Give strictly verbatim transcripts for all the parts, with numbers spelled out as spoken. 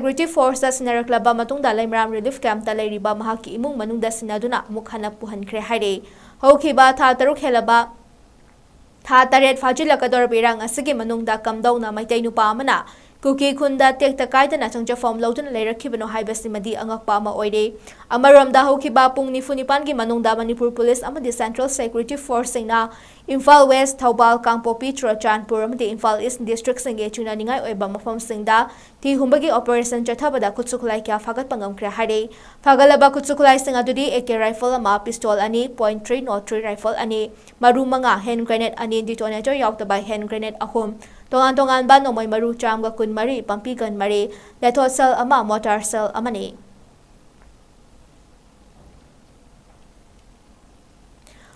Security Forceꯇ ꯁꯤꯟꯅꯔꯛꯂꯕ ꯃꯇꯨꯡꯗ ꯂꯩꯃꯔꯥꯝ relief campꯇ ꯂꯩꯔꯤꯕ ꯃꯍꯥꯛꯀꯤ ꯏꯃꯨꯡ ꯃꯅꯨꯡꯗ ꯁꯤꯟꯅꯗꯨꯅ ꯑꯃꯨꯛ ꯍꯟꯅ ꯄꯨꯍꯟꯈ꯭ꯔꯦ ꯍꯥꯏꯔꯦ꯫ ꯍꯧꯈꯤꯕ ꯊꯥ ꯇꯔꯨꯛ ꯍꯦꯜꯂꯕ, ꯊꯥ ꯇꯔꯦꯠ ꯐꯥꯖꯤꯜꯂꯛꯀꯗꯧꯔꯕ ꯏꯔꯥꯡ ꯑꯁꯤꯒꯤ ꯃꯅꯨꯡꯗ ꯀꯝꯗꯧꯅ ꯃꯩꯇꯩ ꯅꯨꯄꯥ ꯑꯃꯅ ꯀꯨꯀꯤ ꯈꯨꯟꯗ ꯇꯦꯛꯇ ꯀꯥꯏꯗꯅ ꯆꯪꯖꯐꯝ ꯂꯧꯗꯨꯅ ꯂꯩꯔꯛꯈꯤꯕꯅꯣ ꯍꯥꯏꯕꯁꯤꯃꯗꯤ ꯑꯉꯛꯄ ꯑꯃ ꯑꯣꯏꯔꯦ꯫ ꯑꯃꯔꯣꯝꯗ ꯍꯧꯈꯤꯕ ꯄꯨꯡ ꯅꯤꯐꯨ ꯅꯤꯄꯥꯟꯒꯤ ꯃꯅꯨꯡꯗ ꯃꯅꯤꯄꯨꯔ ꯄꯨꯂꯤꯁ ꯑꯃꯗꯤ Central Security Forceꯁꯤꯡꯅ ꯏꯝꯐꯥꯜ West, ꯊꯧꯕꯥꯜ, ꯀꯥꯡꯄꯣꯛꯄꯤ, ꯆꯨꯔꯆꯥꯟꯄꯨꯔ ꯑꯃꯗꯤ ꯏꯝꯐꯥꯜ East districtꯁꯤꯡꯒꯤ ꯆꯤꯡꯅꯅꯤꯡꯉꯥꯏ ꯑꯣꯏꯕ ꯃꯐꯝꯁꯤꯡꯗ ꯊꯤ ꯍꯨꯝꯕꯒꯤ operation ꯆꯠꯊꯕꯗ ꯈꯨꯠꯁꯨ ꯈꯨꯠꯂꯥꯏ ꯀꯌꯥ ꯐꯥꯒꯠꯄ ꯉꯝꯈ꯭ꯔꯦ ꯍꯥꯏꯔꯦ꯫ ꯐꯥꯒꯠꯂꯕ ꯈꯨꯠꯁꯨ ꯈꯨꯠꯂꯥꯏꯁꯤꯡ ꯑꯗꯨꯗꯤ A K rifle ꯑꯃ, pistol ꯑꯅꯤ, point three nought three rifle ꯑꯅꯤ, ꯃꯔꯨ ꯃꯉꯥ, hand grenade ꯑꯅꯤ, detonator ꯌꯥꯎꯗꯕ hand grenade ꯑꯍꯨꯝ, ꯇꯣꯉꯥꯟ ꯇꯣꯉꯥꯟꯕ ꯅꯣꯡꯃꯩ ꯃꯔꯨ ꯆꯥꯝꯃꯒ ꯀꯨꯟꯃꯔꯤ, pumpy gun ꯃꯔꯤ, lethal shell ꯑꯃ, mortar shell ꯑꯃꯅꯤ꯫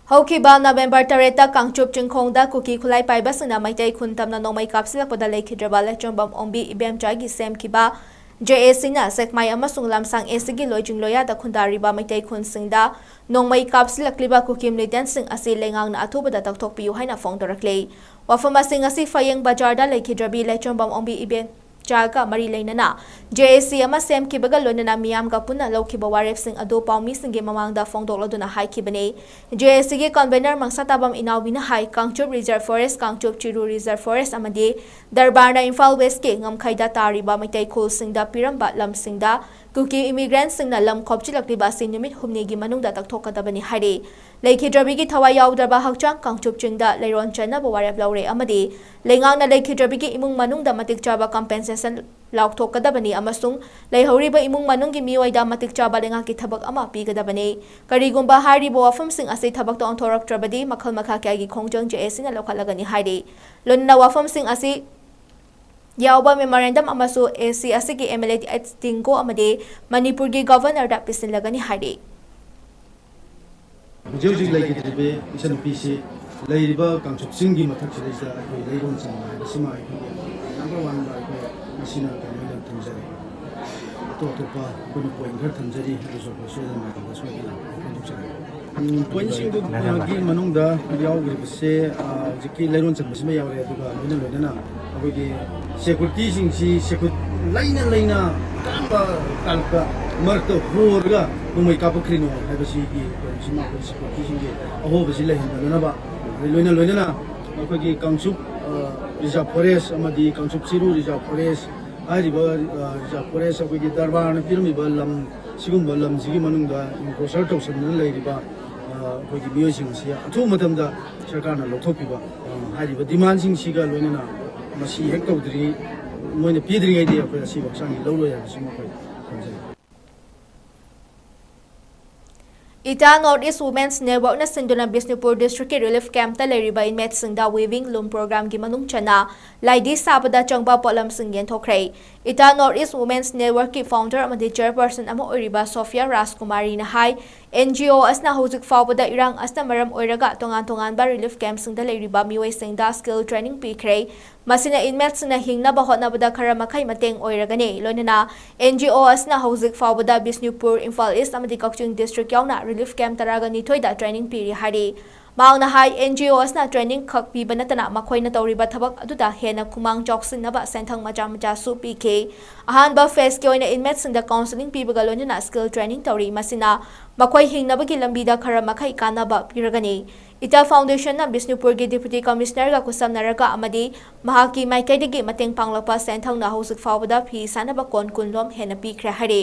ꯍꯧꯈꯤꯕ ꯅꯕꯦꯝꯕꯔ ꯇꯔꯦꯠꯇ ꯀꯥꯡꯆꯨꯞ ꯆꯤꯡꯈꯣꯡꯗ ꯀꯨꯀꯤ ꯈꯨꯠꯂꯥꯏ ꯄꯥꯏꯕꯁꯤꯡꯅ ꯃꯩꯇꯩ ꯈꯨꯟ ꯇꯝꯅ ꯅꯣꯡꯃꯩ ꯀꯥꯞꯁꯤꯜꯂꯛꯄꯗ ꯂꯩꯈꯤꯗ꯭ꯔꯕ ꯂꯩꯆꯣꯝꯕꯝ ꯑꯣꯡꯕꯤ ꯏꯕꯦꯝꯆꯥꯒꯤ ꯁꯦꯝꯈꯤꯕ J A Cꯅ ꯁꯦꯛꯃꯥꯏ ꯑꯃꯁꯨꯡ ꯂꯝꯁꯥꯡ A Cꯒꯤ ꯂꯣꯏꯖꯤꯡ ꯂꯣꯌꯥꯗ ꯈꯨꯟꯗꯥꯔꯤꯕ ꯃꯩꯇꯩ ꯈꯨꯟꯁꯤꯡꯗ ꯅꯣꯡꯃꯩ ꯀꯥꯞꯁꯤꯜꯂꯛꯂꯤꯕ ꯀꯨꯀꯤ militantꯁꯤꯡ ꯑꯁꯤ ꯂꯩꯉꯥꯛꯅ ꯑꯊꯨꯕꯗ ꯇꯧꯊꯣꯛꯄꯤꯌꯨ ꯍꯥꯏꯅ ꯐꯣꯡꯗꯣꯔꯛꯂꯦ꯫ ꯋꯥꯐꯝ ꯑꯁꯤ ꯉꯁꯤ ꯐꯌꯦꯡ ꯕꯖꯥꯔꯗ ꯂꯩꯈꯤꯗ꯭ꯔꯕꯤ ꯂꯩꯆꯣꯝꯕꯝ ꯑꯣꯡꯕꯤ ꯏꯕꯦꯝ ꯆꯥꯒ ꯃꯔꯤ ꯂꯩꯅꯅ J A C ꯑꯃ ꯁꯦꯝꯈꯤꯕꯒ ꯂꯣꯏꯅꯅ ꯃꯤꯌꯥꯝꯒ ꯄꯨꯟꯅ ꯂꯧꯈꯤꯕ ꯋꯥꯔꯦꯞꯁꯤꯡ ꯑꯗꯨ ꯄꯥꯎꯃꯤꯁꯤꯡꯒꯤ ꯃꯃꯥꯡꯗ ꯐꯣꯡꯗꯣꯛꯂꯗꯨꯅ ꯍꯥꯏꯈꯤꯕꯅꯤ꯫ J A Cꯒꯤ convener ꯃꯪꯁꯥꯇꯥꯕꯝ ꯏꯅꯥꯎꯕꯤꯅ high, Kangchup Reserve Forest, Kangchup Chiru Reserve Forest ꯑꯃꯗꯤ ꯗꯔꯕꯥꯔꯅ ꯏꯝꯐꯥꯜ Westꯀꯤ ꯉꯝꯈꯩꯗ ꯇꯥꯔꯤꯕ ꯃꯩꯇꯩ ꯈꯨꯜꯁꯤꯡꯗ ꯄꯤꯔꯝꯕ ꯂꯝꯁꯤꯡꯗ ꯀꯨꯀꯤ immigrantꯁꯤꯡꯅ ꯂꯝ ꯈꯣꯞꯆꯤꯜꯂꯛꯂꯤꯕ ꯑꯁꯤ ꯅꯨꯃꯤꯠ ꯍꯨꯝꯅꯤꯒꯤ ꯃꯅꯨꯡꯗ ꯇꯧꯊꯣꯛꯀꯗꯕꯅꯤ ꯍꯥꯏꯔꯤ꯫ ꯂꯩꯈꯤꯗ꯭ꯔꯕꯤꯒꯤ ꯊꯋꯥꯏ ꯌꯥꯎꯗ꯭ꯔꯕ ꯍꯛꯆꯥꯡ ꯀꯥꯡꯆꯨꯞ ꯆꯤꯡꯗ ꯂꯩꯔꯣꯟ ꯆꯟꯅꯕ ꯋꯥꯔꯦꯞ ꯂꯧꯔꯦ ꯑꯃꯗꯤ ꯂꯩꯉꯥꯛꯅ ꯂꯩꯈꯤꯗ꯭ꯔꯕꯤꯒꯤ ꯏꯃꯨꯡ ꯃꯅꯨꯡꯗ ꯃꯇꯤꯛ ꯆꯥꯕ compensation ꯂꯥꯎꯊꯣꯛꯀꯗꯕꯅꯤ ꯑꯃꯁꯨꯡ ꯂꯩꯍꯧꯔꯤꯕ ꯏꯃꯨꯡ ꯃꯅꯨꯡꯒꯤ ꯃꯤꯑꯣꯏꯗ ꯃꯇꯤꯛ ꯆꯥꯕ ꯂꯩꯉꯥꯛꯀꯤ ꯊꯕꯛ ꯑꯃ ꯄꯤꯒꯗꯕꯅꯤ꯫ ꯀꯔꯤꯒꯨꯝꯕ ꯍꯥꯏꯔꯤꯕ ꯋꯥꯐꯝꯁꯤꯡ ꯑꯁꯤ ꯊꯕꯛꯇ ꯑꯣꯟꯊꯣꯔꯛꯇ꯭ꯔꯕꯗꯤ ꯃꯈꯜ ꯃꯈꯥ ꯀꯌꯥꯒꯤ ꯈꯣꯡꯖꯪ J A Cꯅ ꯂꯧꯈꯠꯂꯒꯅꯤ ꯍꯥꯏꯔꯤ꯫ ꯂꯣꯏꯅꯅ ꯋꯥꯐꯝꯁꯤꯡ ꯑꯁꯤ ꯌꯥꯎꯕ memorandum ꯑꯃꯁꯨ A C ꯑꯁꯤꯒꯤ M L A H ꯇꯤꯡꯒꯣ ꯑꯃꯗꯤ ꯃꯅꯤꯄꯨꯔꯒꯤ governorꯗ ꯄꯤꯁꯤꯜꯂꯒꯅꯤ ꯍꯥꯏꯔꯤ꯫ ꯍꯧꯖꯤꯛ ꯍꯧꯖꯤꯛ ꯂꯩꯈꯤꯗ꯭ꯔꯤꯕ ꯏꯆꯟꯅꯨꯄꯤꯁꯤ ꯂꯩꯔꯤꯕ ꯀꯥꯡꯆꯨꯞ ꯆꯤꯡꯒꯤ ꯃꯊꯛꯁꯤꯗꯩꯁꯤꯗ ꯑꯩꯈꯣꯏ ꯂꯩꯔꯣꯟ ꯆꯟꯕ ꯍꯥꯏꯕꯁꯤꯃ ꯑꯩꯈꯣꯏꯒꯤ number oneꯗ ꯑꯩꯈꯣꯏ ꯃꯁꯤꯅ ꯀꯩꯅꯣ ꯑꯣꯏꯅ ꯊꯝꯖꯔꯤ꯫ ꯑꯇꯣꯞ ꯑꯇꯣꯞꯄ ꯑꯩꯈꯣꯏꯅ point ꯈꯔ ꯊꯝꯖꯔꯤ, ꯑꯗꯨꯁꯨ ꯑꯩꯈꯣꯏ ꯁꯣꯏꯗꯅ ꯃꯥꯏꯀꯩꯗ ꯁꯣꯏꯗꯅ ꯐꯣꯡꯗꯣꯛꯆꯔꯛꯀꯦ꯫ ꯎꯝ, pointꯁꯤꯡꯗꯨꯒꯤ ꯃꯅꯨꯡꯗ ꯌꯥꯎꯈ꯭ꯔꯤꯕꯁꯦ, ꯑ, ꯍꯧꯖꯤꯛꯀꯤ ꯂꯩꯔꯣꯟ ꯆꯟꯕꯁꯤꯃ ꯌꯥꯎꯔꯦ, ꯑꯗꯨꯒ ꯂꯣꯏꯅ ꯂꯣꯏꯅꯅ ꯑꯩꯈꯣꯏꯒꯤ securityꯁꯤꯡꯁꯤ security ꯂꯩꯅ ꯂꯩꯅ ꯀꯔꯝꯕ ꯀꯥꯂꯛꯇ ꯃꯔꯛꯇ ꯍꯣꯔꯒ ꯅꯣꯡꯃꯩ ꯀꯥꯞꯄꯛꯈ꯭ꯔꯤꯅꯣ ꯍꯥꯏꯕꯁꯤꯒꯤ ꯀꯩꯅꯣꯁꯤꯃ ꯑꯩꯈꯣꯏ ꯁꯤꯀ꯭ꯌꯨꯔꯤꯇꯤꯁꯤꯡꯒꯤ ꯑꯍꯣꯕꯁꯤ ꯂꯩꯍꯟꯗꯅꯅꯕ, ꯑꯗꯩ ꯂꯣꯏꯅ ꯂꯣꯏꯅꯅ ꯑꯩꯈꯣꯏꯒꯤ ꯀꯥꯡꯆꯨꯞ, ꯑ, ꯔꯤꯖꯥꯔꯚ ꯐꯣꯔꯦꯁ ꯑꯃꯗꯤ ꯀꯥꯡꯆꯨꯞ ꯆꯤꯔꯨ ꯔꯤꯖꯥꯔꯚ ꯐꯣꯔꯦꯁ ꯍꯥꯏꯔꯤꯕ, ꯑ, ꯔꯤꯖꯥꯔꯚ ꯐꯣꯔꯦꯁ ꯑꯩꯈꯣꯏꯒꯤ ꯗꯔꯕꯥꯔꯅ ꯄꯤꯔꯝꯃꯤꯕ ꯂꯝ, ꯁꯤꯒꯨꯝꯕ ꯂꯝꯁꯤꯒꯤ ꯃꯅꯨꯡꯗ ꯏꯟꯀ꯭ꯔꯣꯆꯔ ꯇꯧꯁꯟꯗꯨꯅ ꯂꯩꯔꯤꯕ, ꯑ, ꯑꯩꯈꯣꯏꯒꯤ ꯃꯤꯑꯣꯏꯁꯤꯡ ꯑꯁꯤ ꯑꯊꯨꯕ ꯃꯇꯝꯗ ꯁꯔꯀꯥꯔꯅ ꯂꯧꯊꯣꯛꯄꯤꯕ, ꯑ, ꯍꯥꯏꯔꯤꯕ ꯗꯤꯃꯥꯟꯁꯤꯡꯁꯤꯒ ꯂꯣꯏꯅꯅ ꯃꯁꯤ ꯍꯦꯛ ꯇꯧꯗ꯭ꯔꯤ, ꯃꯣꯏꯅ ꯄꯤꯗ꯭ꯔꯤꯉꯩꯗꯤ ꯑꯩꯈꯣꯏ ꯑꯁꯤꯕ ꯍꯛꯆꯥꯡꯒꯤ ꯂꯧꯔꯣꯏ ꯍꯥꯏꯕꯁꯤꯃ ꯑꯩꯈꯣꯏ ꯊꯝꯖꯩ꯫ ꯏꯇꯥ North East Women's Networkꯅ ꯁꯤꯟꯗꯨꯅ ꯕꯤꯁꯅꯨꯄꯨꯔ ꯗꯤꯁꯇ꯭ꯔꯤꯛꯀꯤ ꯔꯤꯂꯤꯐ ꯀꯦꯝꯞꯇ ꯂꯩꯔꯤꯕ ꯏꯟꯃꯦꯠꯁꯤꯡꯗ ꯋꯤꯚꯤꯡ ꯂꯨꯝ ꯄ꯭ꯔꯣꯒ꯭ꯔꯥꯝꯒꯤ ꯃꯅꯨꯡ ꯆꯟꯅ ꯂꯥꯏꯙꯤ ꯁꯥꯕꯗ ꯆꯪꯕ ꯄꯣꯠꯂꯝꯁꯤꯡ ꯌꯦꯟꯊꯣꯛꯈ꯭ꯔꯦ꯫ ꯏꯇꯥ North East Women's Networkꯀꯤ ꯐꯥꯎꯟꯗꯔ ꯑꯃꯗꯤ ꯆꯦꯌꯔꯄꯔꯁꯟ ꯑꯃ ꯑꯣꯏꯔꯤꯕ ꯁꯣꯐꯤꯌꯥ ꯔꯥꯖꯀꯨꯃꯥꯔꯤꯅ ꯍꯥꯏ, NGO ꯑꯁꯤꯅ ꯍꯧꯖꯤꯛ ꯐꯥꯎꯕꯗ ꯏꯔꯥꯡ ꯑꯁꯤꯅ ꯃꯔꯝ ꯑꯣꯏꯔꯒ ꯇꯣꯉꯥꯟ ꯇꯣꯉꯥꯟꯕ ꯔꯤꯂꯤꯐ ꯀꯦꯝꯞꯁꯤꯡꯗ ꯂꯩꯔꯤꯕ ꯃꯤꯑꯣꯏꯁꯤꯡꯗ ꯁ꯭ꯀꯤꯜ ꯇ꯭ꯔꯦꯅꯤꯡ ꯄꯤꯈ꯭ꯔꯦ꯫ ꯃꯁꯤꯅ ꯏꯟꯃꯦꯠꯁꯤꯡꯅ ꯍꯤꯡꯅꯕ ꯍꯣꯠꯅꯕꯗ ꯈꯔ ꯃꯈꯩ ꯃꯇꯦꯡ ꯑꯣꯏꯔꯒꯅꯤ꯫ ꯂꯣꯏꯅꯅ NGO ꯑꯁꯤꯅ ꯍꯧꯖꯤꯛ ꯐꯥꯎꯕꯗ ꯕꯤꯁꯅꯨꯄꯨꯔ, ꯏꯝꯐꯥꯜ ꯏꯁ ꯑꯃꯗꯤ ꯀꯛꯆꯤꯡ ꯗꯤꯁꯇ꯭ꯔꯤꯛ ꯌꯥꯎꯅ ꯔꯤꯂꯤꯐ ꯀꯦꯝꯞ ꯇꯔꯥꯒ ꯅꯤꯊꯣꯏꯗ ꯇ꯭ꯔꯦꯅꯤꯡ ꯄꯤꯔꯤ ꯍꯥꯏꯔꯤ꯫ ꯃꯍꯥꯛꯅ ꯍꯥꯏ, NGO ꯑꯁꯤꯅ ꯇ꯭ꯔꯦꯅꯤꯡ ꯈꯛ ꯄꯤꯕ ꯅꯠꯇꯅ ꯃꯈꯣꯏꯅ ꯇꯧꯔꯤꯕ ꯊꯕꯛ ꯑꯗꯨꯗ ꯍꯦꯟꯅ ꯈꯨꯃꯥꯡ ꯆꯥꯎꯁꯤꯟꯅꯕ ꯁꯦꯟꯊꯪ ꯃꯆꯥ ꯃꯆꯥꯁꯨ ꯄꯤꯈꯤ꯫ ꯑꯍꯥꯟꯕ ꯐꯦꯖꯀꯤ ꯑꯣꯏꯅ ꯏꯟꯃꯦꯠꯁꯤꯡꯗ ꯀꯥꯎꯟꯁꯤꯂꯤꯡ ꯄꯤꯕꯒ ꯂꯣꯏꯅꯅ ꯁ꯭ꯀꯤꯜ ꯇ꯭ꯔꯦꯅꯤꯡ ꯇꯧꯔꯤ꯫ ꯃꯁꯤꯅ ꯃꯈꯣꯏ ꯍꯤꯡꯅꯕꯒꯤ ꯂꯝꯕꯤꯗ ꯈꯔ ꯃꯈꯩ ꯀꯥꯟꯅꯕ ꯄꯤꯔꯒꯅꯤ꯫ ꯏꯇꯥ ꯐꯥꯎꯟꯗꯦꯁꯟꯅ ꯕꯤꯁꯅꯨꯄꯨꯔꯒꯤ ꯗꯤꯄ꯭ꯌꯨꯇꯤ ꯀꯃꯤꯁꯅꯔꯒ ꯈꯨꯠꯁꯝꯅꯔꯒ ꯑꯃꯗꯤ ꯃꯍꯥꯛꯀꯤ ꯃꯥꯏꯀꯩꯗꯒꯤ ꯃꯇꯦꯡ ꯄꯥꯡꯂꯛꯄ ꯁꯦꯟꯊꯪꯅ ꯍꯧꯖꯤꯛ ꯐꯥꯎꯕꯗ ꯐꯤ ꯁꯥꯅꯕ ꯀꯣꯟ ꯀꯨꯟꯂꯣꯝ ꯍꯦꯟꯅ ꯄꯤꯈ꯭ꯔꯦ ꯍꯥꯏꯔꯤ꯫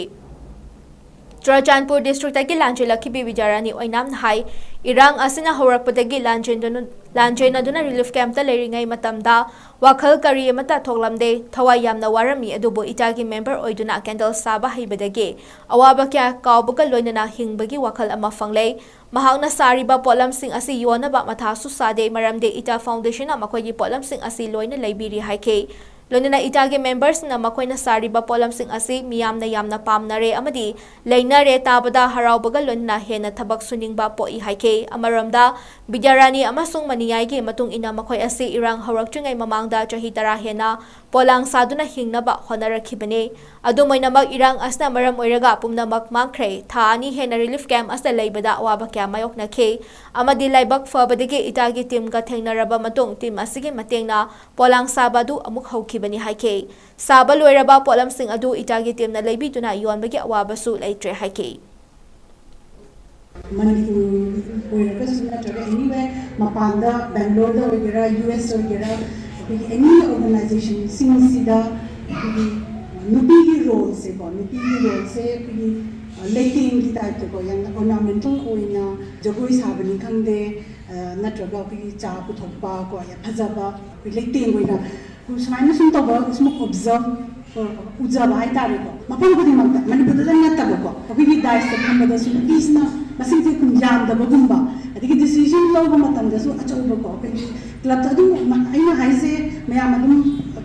ꯆꯨꯔꯆꯥꯟꯄꯨꯔ ꯗꯤꯁꯇ꯭ꯔꯤꯛꯇꯒꯤ ꯂꯥꯟꯖꯦꯜꯂꯛꯈꯤ ꯕꯤꯕꯤꯗ꯭ꯌꯥꯔꯥꯅꯤ ꯑꯣꯏꯅꯥꯝꯅ ꯍꯥꯏ, ꯏꯔꯥꯡ ꯑꯁꯤꯅ ꯍꯧꯔꯛꯄꯗꯒꯤ ꯂꯥꯟꯖꯦꯟꯗꯨꯅ-, ꯂꯥꯟꯖꯦꯟꯅꯗꯨꯅ ꯔꯤꯂꯤꯐ ꯀꯦꯝꯞꯇ ꯂꯩꯔꯤꯉꯩ ꯃꯇꯝꯗ ꯋꯥꯈꯜ ꯀꯔꯤ ꯑꯃꯠꯇ ꯊꯣꯛꯂꯝꯗꯦ꯫ ꯊꯋꯥꯏ ꯌꯥꯝꯅ ꯋꯥꯔꯝꯃꯤ, ꯑꯗꯨꯕꯨ ꯏꯇꯥꯒꯤ ꯃꯦꯝꯕꯔ ꯑꯣꯏꯗꯨꯅ ꯀꯦꯟꯗꯜ ꯁꯥꯕ ꯍꯩꯕꯗꯒꯤ ꯑꯋꯥꯕ ꯀꯌꯥ ꯀꯥꯎꯕꯒ ꯂꯣꯏꯅꯅ ꯍꯤꯡꯕꯒꯤ ꯋꯥꯈꯜ ꯑꯃ ꯐꯪꯂꯦ꯫ ꯃꯍꯥꯛꯅ ꯁꯥꯔꯤꯕ ꯄꯣꯠꯂꯝꯁꯤꯡ ꯑꯁꯤ ꯌꯣꯟꯅꯕ ꯃꯊꯥꯁꯨ ꯁꯥꯗꯦ, ꯃꯔꯝꯗꯤ ꯏꯇꯥ ꯐꯥꯎꯟꯗꯦꯁꯟꯅ ꯃꯈꯣꯏꯒꯤ ꯄꯣꯠꯂꯝꯁꯤꯡ ꯑꯁꯤ ꯂꯣꯏꯅ ꯂꯩꯕꯤꯔꯤ ꯍꯥꯏꯈꯤ꯫ ꯂꯣꯏꯅꯅ ꯏꯇꯥꯒꯤ ꯃꯦꯝꯕꯔꯁꯤꯡꯅ ꯃꯈꯣꯏꯅ ꯁꯥꯔꯤꯕ ꯄꯣꯠꯂꯝꯁꯤꯡ ꯑꯁꯤ ꯃꯤꯌꯥꯝꯅ ꯌꯥꯝꯅ ꯄꯥꯝꯅꯔꯦ ꯑꯃꯗꯤ ꯂꯩꯅꯔꯦ, ꯇꯥꯕꯗ ꯍꯔꯥꯎꯕꯒ ꯂꯣꯏꯅꯅ ꯍꯦꯟꯅ ꯊꯕꯛ ꯁꯨꯅꯤꯡꯕ ꯄꯣꯛꯏ ꯍꯥꯏꯈꯤ꯫ ꯑꯃꯔꯣꯝꯗ ꯕꯤꯗ꯭ꯌꯥꯔꯥꯅꯤ ꯑꯃꯁꯨꯡ ꯃꯅꯤꯌꯥꯏꯒꯤ ꯃꯇꯨꯡ ꯏꯟꯅ ꯃꯈꯣꯏ ꯑꯁꯤ ꯏꯔꯥꯡ ꯍꯧꯔꯛꯇ꯭ꯔꯤꯉꯩ ꯃꯃꯥꯡꯗ ꯆꯍꯤ ꯇꯔꯥ ꯍꯦꯟꯅ ꯄꯣꯂꯥꯡ ꯁꯥꯗꯨꯅ ꯍꯤꯡꯅꯕ ꯍꯣꯠꯅꯔꯛꯈꯤꯕꯅꯤ꯫ ꯑꯗꯨꯝ ꯑꯣꯏꯅꯃꯛ, ꯏꯔꯥꯡ ꯑꯁꯤꯅ ꯃꯔꯝ ꯑꯣꯏꯔꯒ ꯄꯨꯝꯅꯃꯛ ꯃꯥꯡꯈ꯭ꯔꯦ꯫ ꯊꯥ ꯑꯅꯤ ꯍꯦꯟꯅ relief camp ꯑꯁꯤꯗ ꯂꯩꯕꯗ ꯑꯋꯥꯕ ꯀꯌꯥ ꯃꯥꯌꯣꯛꯅꯈꯤ ꯑꯃꯗꯤ ꯂꯥꯏꯕꯛ ꯐꯕꯗꯒꯤ ꯏꯇꯥꯒꯤ teamꯒ ꯊꯦꯡꯅꯔꯕ ꯃꯇꯨꯡ, team ꯑꯁꯤꯒꯤ ꯃꯇꯦꯡꯅ ꯄꯣꯂꯥꯡ ꯁꯥꯕ ꯑꯗꯨ ꯑꯃꯨꯛ ꯍꯧꯈꯤꯕꯅꯤ ꯍꯥꯏꯈꯤ꯫ ꯁꯥꯕ ꯂꯣꯏꯔꯕ ꯄꯣꯠꯂꯝꯁꯤꯡ ꯑꯗꯨ ꯏꯇꯥꯒꯤ teamꯅ ꯂꯩꯕꯤꯗꯨꯅ ꯌꯣꯟꯕꯒꯤ ꯑꯋꯥꯕꯁꯨ ꯂꯩꯇ꯭ꯔꯦ ꯍꯥꯏꯈꯤ꯫ ꯃꯅꯤꯄꯨꯔ ꯑꯣꯏꯔꯒꯁꯨ ꯅꯠꯇ꯭ꯔꯒ anywhere ꯃꯄꯥꯟꯗ, ꯕꯦꯡꯒ꯭ꯂꯣꯔꯗ ꯑꯣꯏꯒꯦꯔꯥ, ꯌꯨ ꯑꯦꯁ ꯑꯣꯏꯒꯦꯔꯥ, ꯑꯩꯈꯣꯏꯒꯤ any organizationꯁꯤꯡꯁꯤꯗ ꯑꯩꯈꯣꯏꯒꯤ ꯅꯨꯄꯤꯒꯤ roleꯁꯦꯀꯣ, ꯅꯨꯄꯤꯒꯤ roleꯁꯦ ꯑꯩꯈꯣꯏꯒꯤ ꯂꯩꯇꯦꯡꯒꯤ typeꯇꯀꯣ, ꯌꯥꯝꯅ ornamental ꯑꯣꯏꯅ ꯖꯒꯣꯏ ꯁꯥꯕꯅꯤ ꯈꯪꯗꯦ, ꯅꯠꯇ꯭ꯔꯒ ꯑꯩꯈꯣꯏꯒꯤ ꯆꯥ ꯄꯨꯊꯣꯛꯄ ꯀꯣ, ꯌꯥꯝ ꯐꯖꯕ ꯑꯩꯈꯣꯏ ꯂꯩꯇꯦꯡ ꯑꯣꯏꯅ ꯁꯨꯃꯥꯏꯅ ꯁꯨꯝ ꯇꯧꯕ, ꯁꯨꯝ observe, ꯎꯖꯕ ꯍꯥꯏꯇꯥꯔꯦꯀꯣ꯫ ꯃꯐꯝ ꯈꯨꯗꯤꯡꯃꯛꯇ, ꯃꯅꯤꯄꯨꯔꯗꯁꯨ ꯅꯠꯇꯕꯀꯣ, ꯑꯩꯈꯣꯏꯒꯤ daireꯁꯇ ꯐꯝꯕꯗꯁꯨ ꯅꯨꯄꯤꯁꯤꯅ ꯃꯁꯤꯡꯁꯦ ꯌꯥꯝꯗꯕꯒꯨꯝꯕ, ꯑꯗꯒꯤ decision ꯂꯧꯕ ꯃꯇꯝꯗꯁꯨ ꯑꯆꯧꯕꯀꯣ, ꯑꯩꯈꯣꯏꯒꯤ clubꯇ ꯑꯗꯨꯝ, ꯑꯩꯅ ꯍꯥꯏꯁꯦ ꯃꯌꯥꯝ ꯑꯗꯨꯝ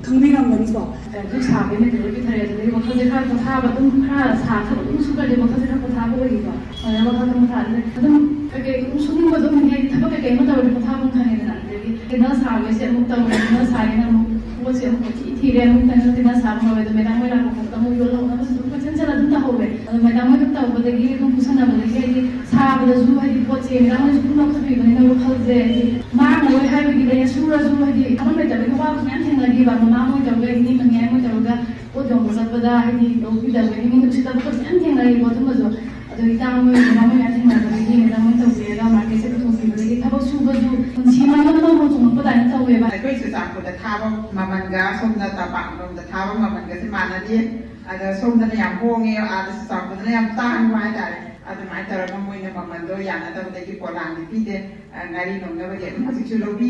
ꯈꯪꯕꯤꯔꯝꯒꯅꯤꯀꯣ꯫ ꯑꯗꯨ ꯁꯥꯕꯒꯤ ꯃꯦꯇꯔꯤꯌꯦꯜꯒꯤ ꯐꯔꯦ, ꯑꯗꯨꯗꯒꯤ ꯋꯥꯈꯜꯁꯦ ꯈꯔ ꯄꯣꯊꯥꯕ, ꯑꯗꯨꯝ ꯈꯔ ꯁꯥ ꯊꯕꯛ ꯑꯗꯨꯝ ꯁꯨꯈ꯭ꯔꯗꯤ ꯋꯥꯈꯜꯁꯦ ꯈꯔ ꯄꯣꯊꯥꯕ ꯑꯣꯏꯒꯤꯀꯣ꯫ ꯑꯗꯨꯅ ꯋꯥꯈꯜ ꯑꯗꯨꯝ ꯄꯣꯊꯥꯕ, ꯑꯗꯨꯝ ꯀꯩꯀꯩ ꯑꯗꯨꯝ ꯁꯨꯅꯤꯡꯕ ꯑꯗꯨꯝ, ꯍꯥꯏꯗꯤ ꯊꯕꯛ ꯀꯩꯀꯩ ꯑꯃ ꯇꯧꯔꯗꯤ ꯄꯣꯊꯥꯐꯝ ꯈꯪꯉꯦꯗꯅ꯫ ꯑꯗꯒꯤ candle ꯁꯥꯕꯒꯤꯁꯦ ꯑꯃꯨꯛ ꯇꯧꯔꯦ, candle ꯁꯥꯒꯦꯅ ꯑꯃꯨꯛ ꯄꯣꯠꯁꯦ ꯑꯃꯨꯛ ꯀꯣꯏꯊꯤ ꯊꯤꯔꯦ, ꯑꯃꯨꯛ candle, candle ꯁꯥꯕ ꯍꯧꯔꯦ꯫ ꯑꯗꯣ madam ꯍꯣꯏ ꯂꯥꯛꯄ ꯈꯣꯠꯄꯗ ꯑꯃꯨꯛ ꯌꯣꯜꯍꯧꯅꯕꯁꯨ ꯑꯗꯨꯝ ꯀꯣꯏꯆꯦꯟ ꯆꯦꯜꯂ ꯑꯗꯨꯝ ꯇꯧꯍꯧꯔꯦ꯫ ꯑꯗꯣ madam ꯍꯣꯏ ꯑꯗꯨꯝ ꯇꯧꯕꯗꯒꯤ ꯑꯗꯨꯝ ꯈꯨꯠꯁꯥꯟꯅꯕꯗꯒꯤ ꯍꯥꯏꯗꯤ ꯁꯥꯕꯗꯁꯨ ꯍꯥꯏꯗꯤ ꯄꯣꯠꯁꯦ madam ꯍꯣꯏꯅꯁꯨ ꯑꯗꯨꯝ ꯂꯧꯊꯕꯤꯕꯅꯤꯅ ꯋꯥꯈꯜꯁꯦ ꯍꯥꯏꯗꯤ ꯃꯥꯡꯉꯔꯣꯏ ꯍꯥꯏꯕꯒꯤ ꯂꯩ, ꯁꯨꯔꯁꯨ ꯍꯥꯏꯗꯤ ꯊꯕꯛ ꯂꯩꯇꯕꯒꯤ ꯑꯋꯥꯕꯁꯨ ꯃꯌꯥꯝ ꯊꯦꯡꯅꯈꯤꯕ꯫ ꯃꯃꯥ ꯍꯣꯏ ꯇꯧꯔꯒ, ꯏꯅꯦ ꯃꯅꯦ ꯍꯣꯏ ꯇꯧꯔꯒ ꯄꯣꯠ ꯌꯣꯟꯕ ꯆꯠꯄꯗ ꯍꯥꯏꯗꯤ ꯂꯧꯕꯤꯗꯕ, ꯏꯃꯨꯡ ꯅꯨꯡꯁꯤꯗꯕ ꯈꯣꯠꯄ ꯃꯌꯥꯝ ꯊꯦꯡꯅꯔꯤꯀꯣ꯫ ꯑꯗꯨꯝꯕꯁꯨ ꯑꯗꯣ ꯏꯇꯥ ꯃꯣꯏ ꯃꯌꯥꯝ ꯃꯌꯥꯝ ꯊꯦꯡꯅꯕꯗꯒꯤ ꯃꯦꯗꯥꯝ ꯃꯣꯏ ꯇꯧꯕꯤꯔꯒ ꯃꯥꯔꯀꯦꯠꯁꯦ ꯄꯨꯊꯣꯛꯄꯤꯕꯗꯒꯤ ꯊꯕꯛ ꯁꯨꯕꯁꯨ ꯄꯨꯟꯁꯤ ꯃꯅꯨꯡꯗ ꯍꯣꯡꯗꯣꯛꯄ ꯑꯗꯨꯃꯥꯏꯅ ꯇꯧꯋꯦꯕ꯫ ꯑꯩꯈꯣꯏ ꯆꯨꯔꯆꯥꯟꯄꯨꯔꯗ ꯊꯥꯕ ꯃꯃꯜꯒ ꯁꯣꯝꯗ ꯇꯝꯄꯥꯛꯂꯣꯝꯗ ꯊꯥꯕ ꯃꯃꯜꯒꯁꯦ ꯃꯥꯟꯅꯗꯦ꯫ ꯑꯗ ꯁꯣꯝꯗꯅ ꯌꯥꯝ ꯍꯣꯡꯉꯦ, ꯑꯥꯗ ꯆꯨꯔꯆꯥꯟꯄꯨꯔꯗꯅ ꯌꯥꯝ ꯇꯥꯡꯕ ꯍꯥꯏꯇꯥꯔꯦ꯫ ꯑꯗꯨꯃꯥꯏꯅ ꯇꯧꯔꯒ ꯃꯣꯏꯅ ꯃꯃꯜꯗꯣ ꯌꯥꯅꯗꯕꯗꯒꯤ ꯄꯣꯂꯥꯡꯗꯤ ꯄꯤꯗꯦ꯫ ꯑ, ꯉꯥꯔꯤ ꯂꯧꯅꯕꯒꯤ ꯑꯗꯨꯝ ꯍꯧꯖꯤꯛꯁꯨ ꯂꯧꯕꯤ꯫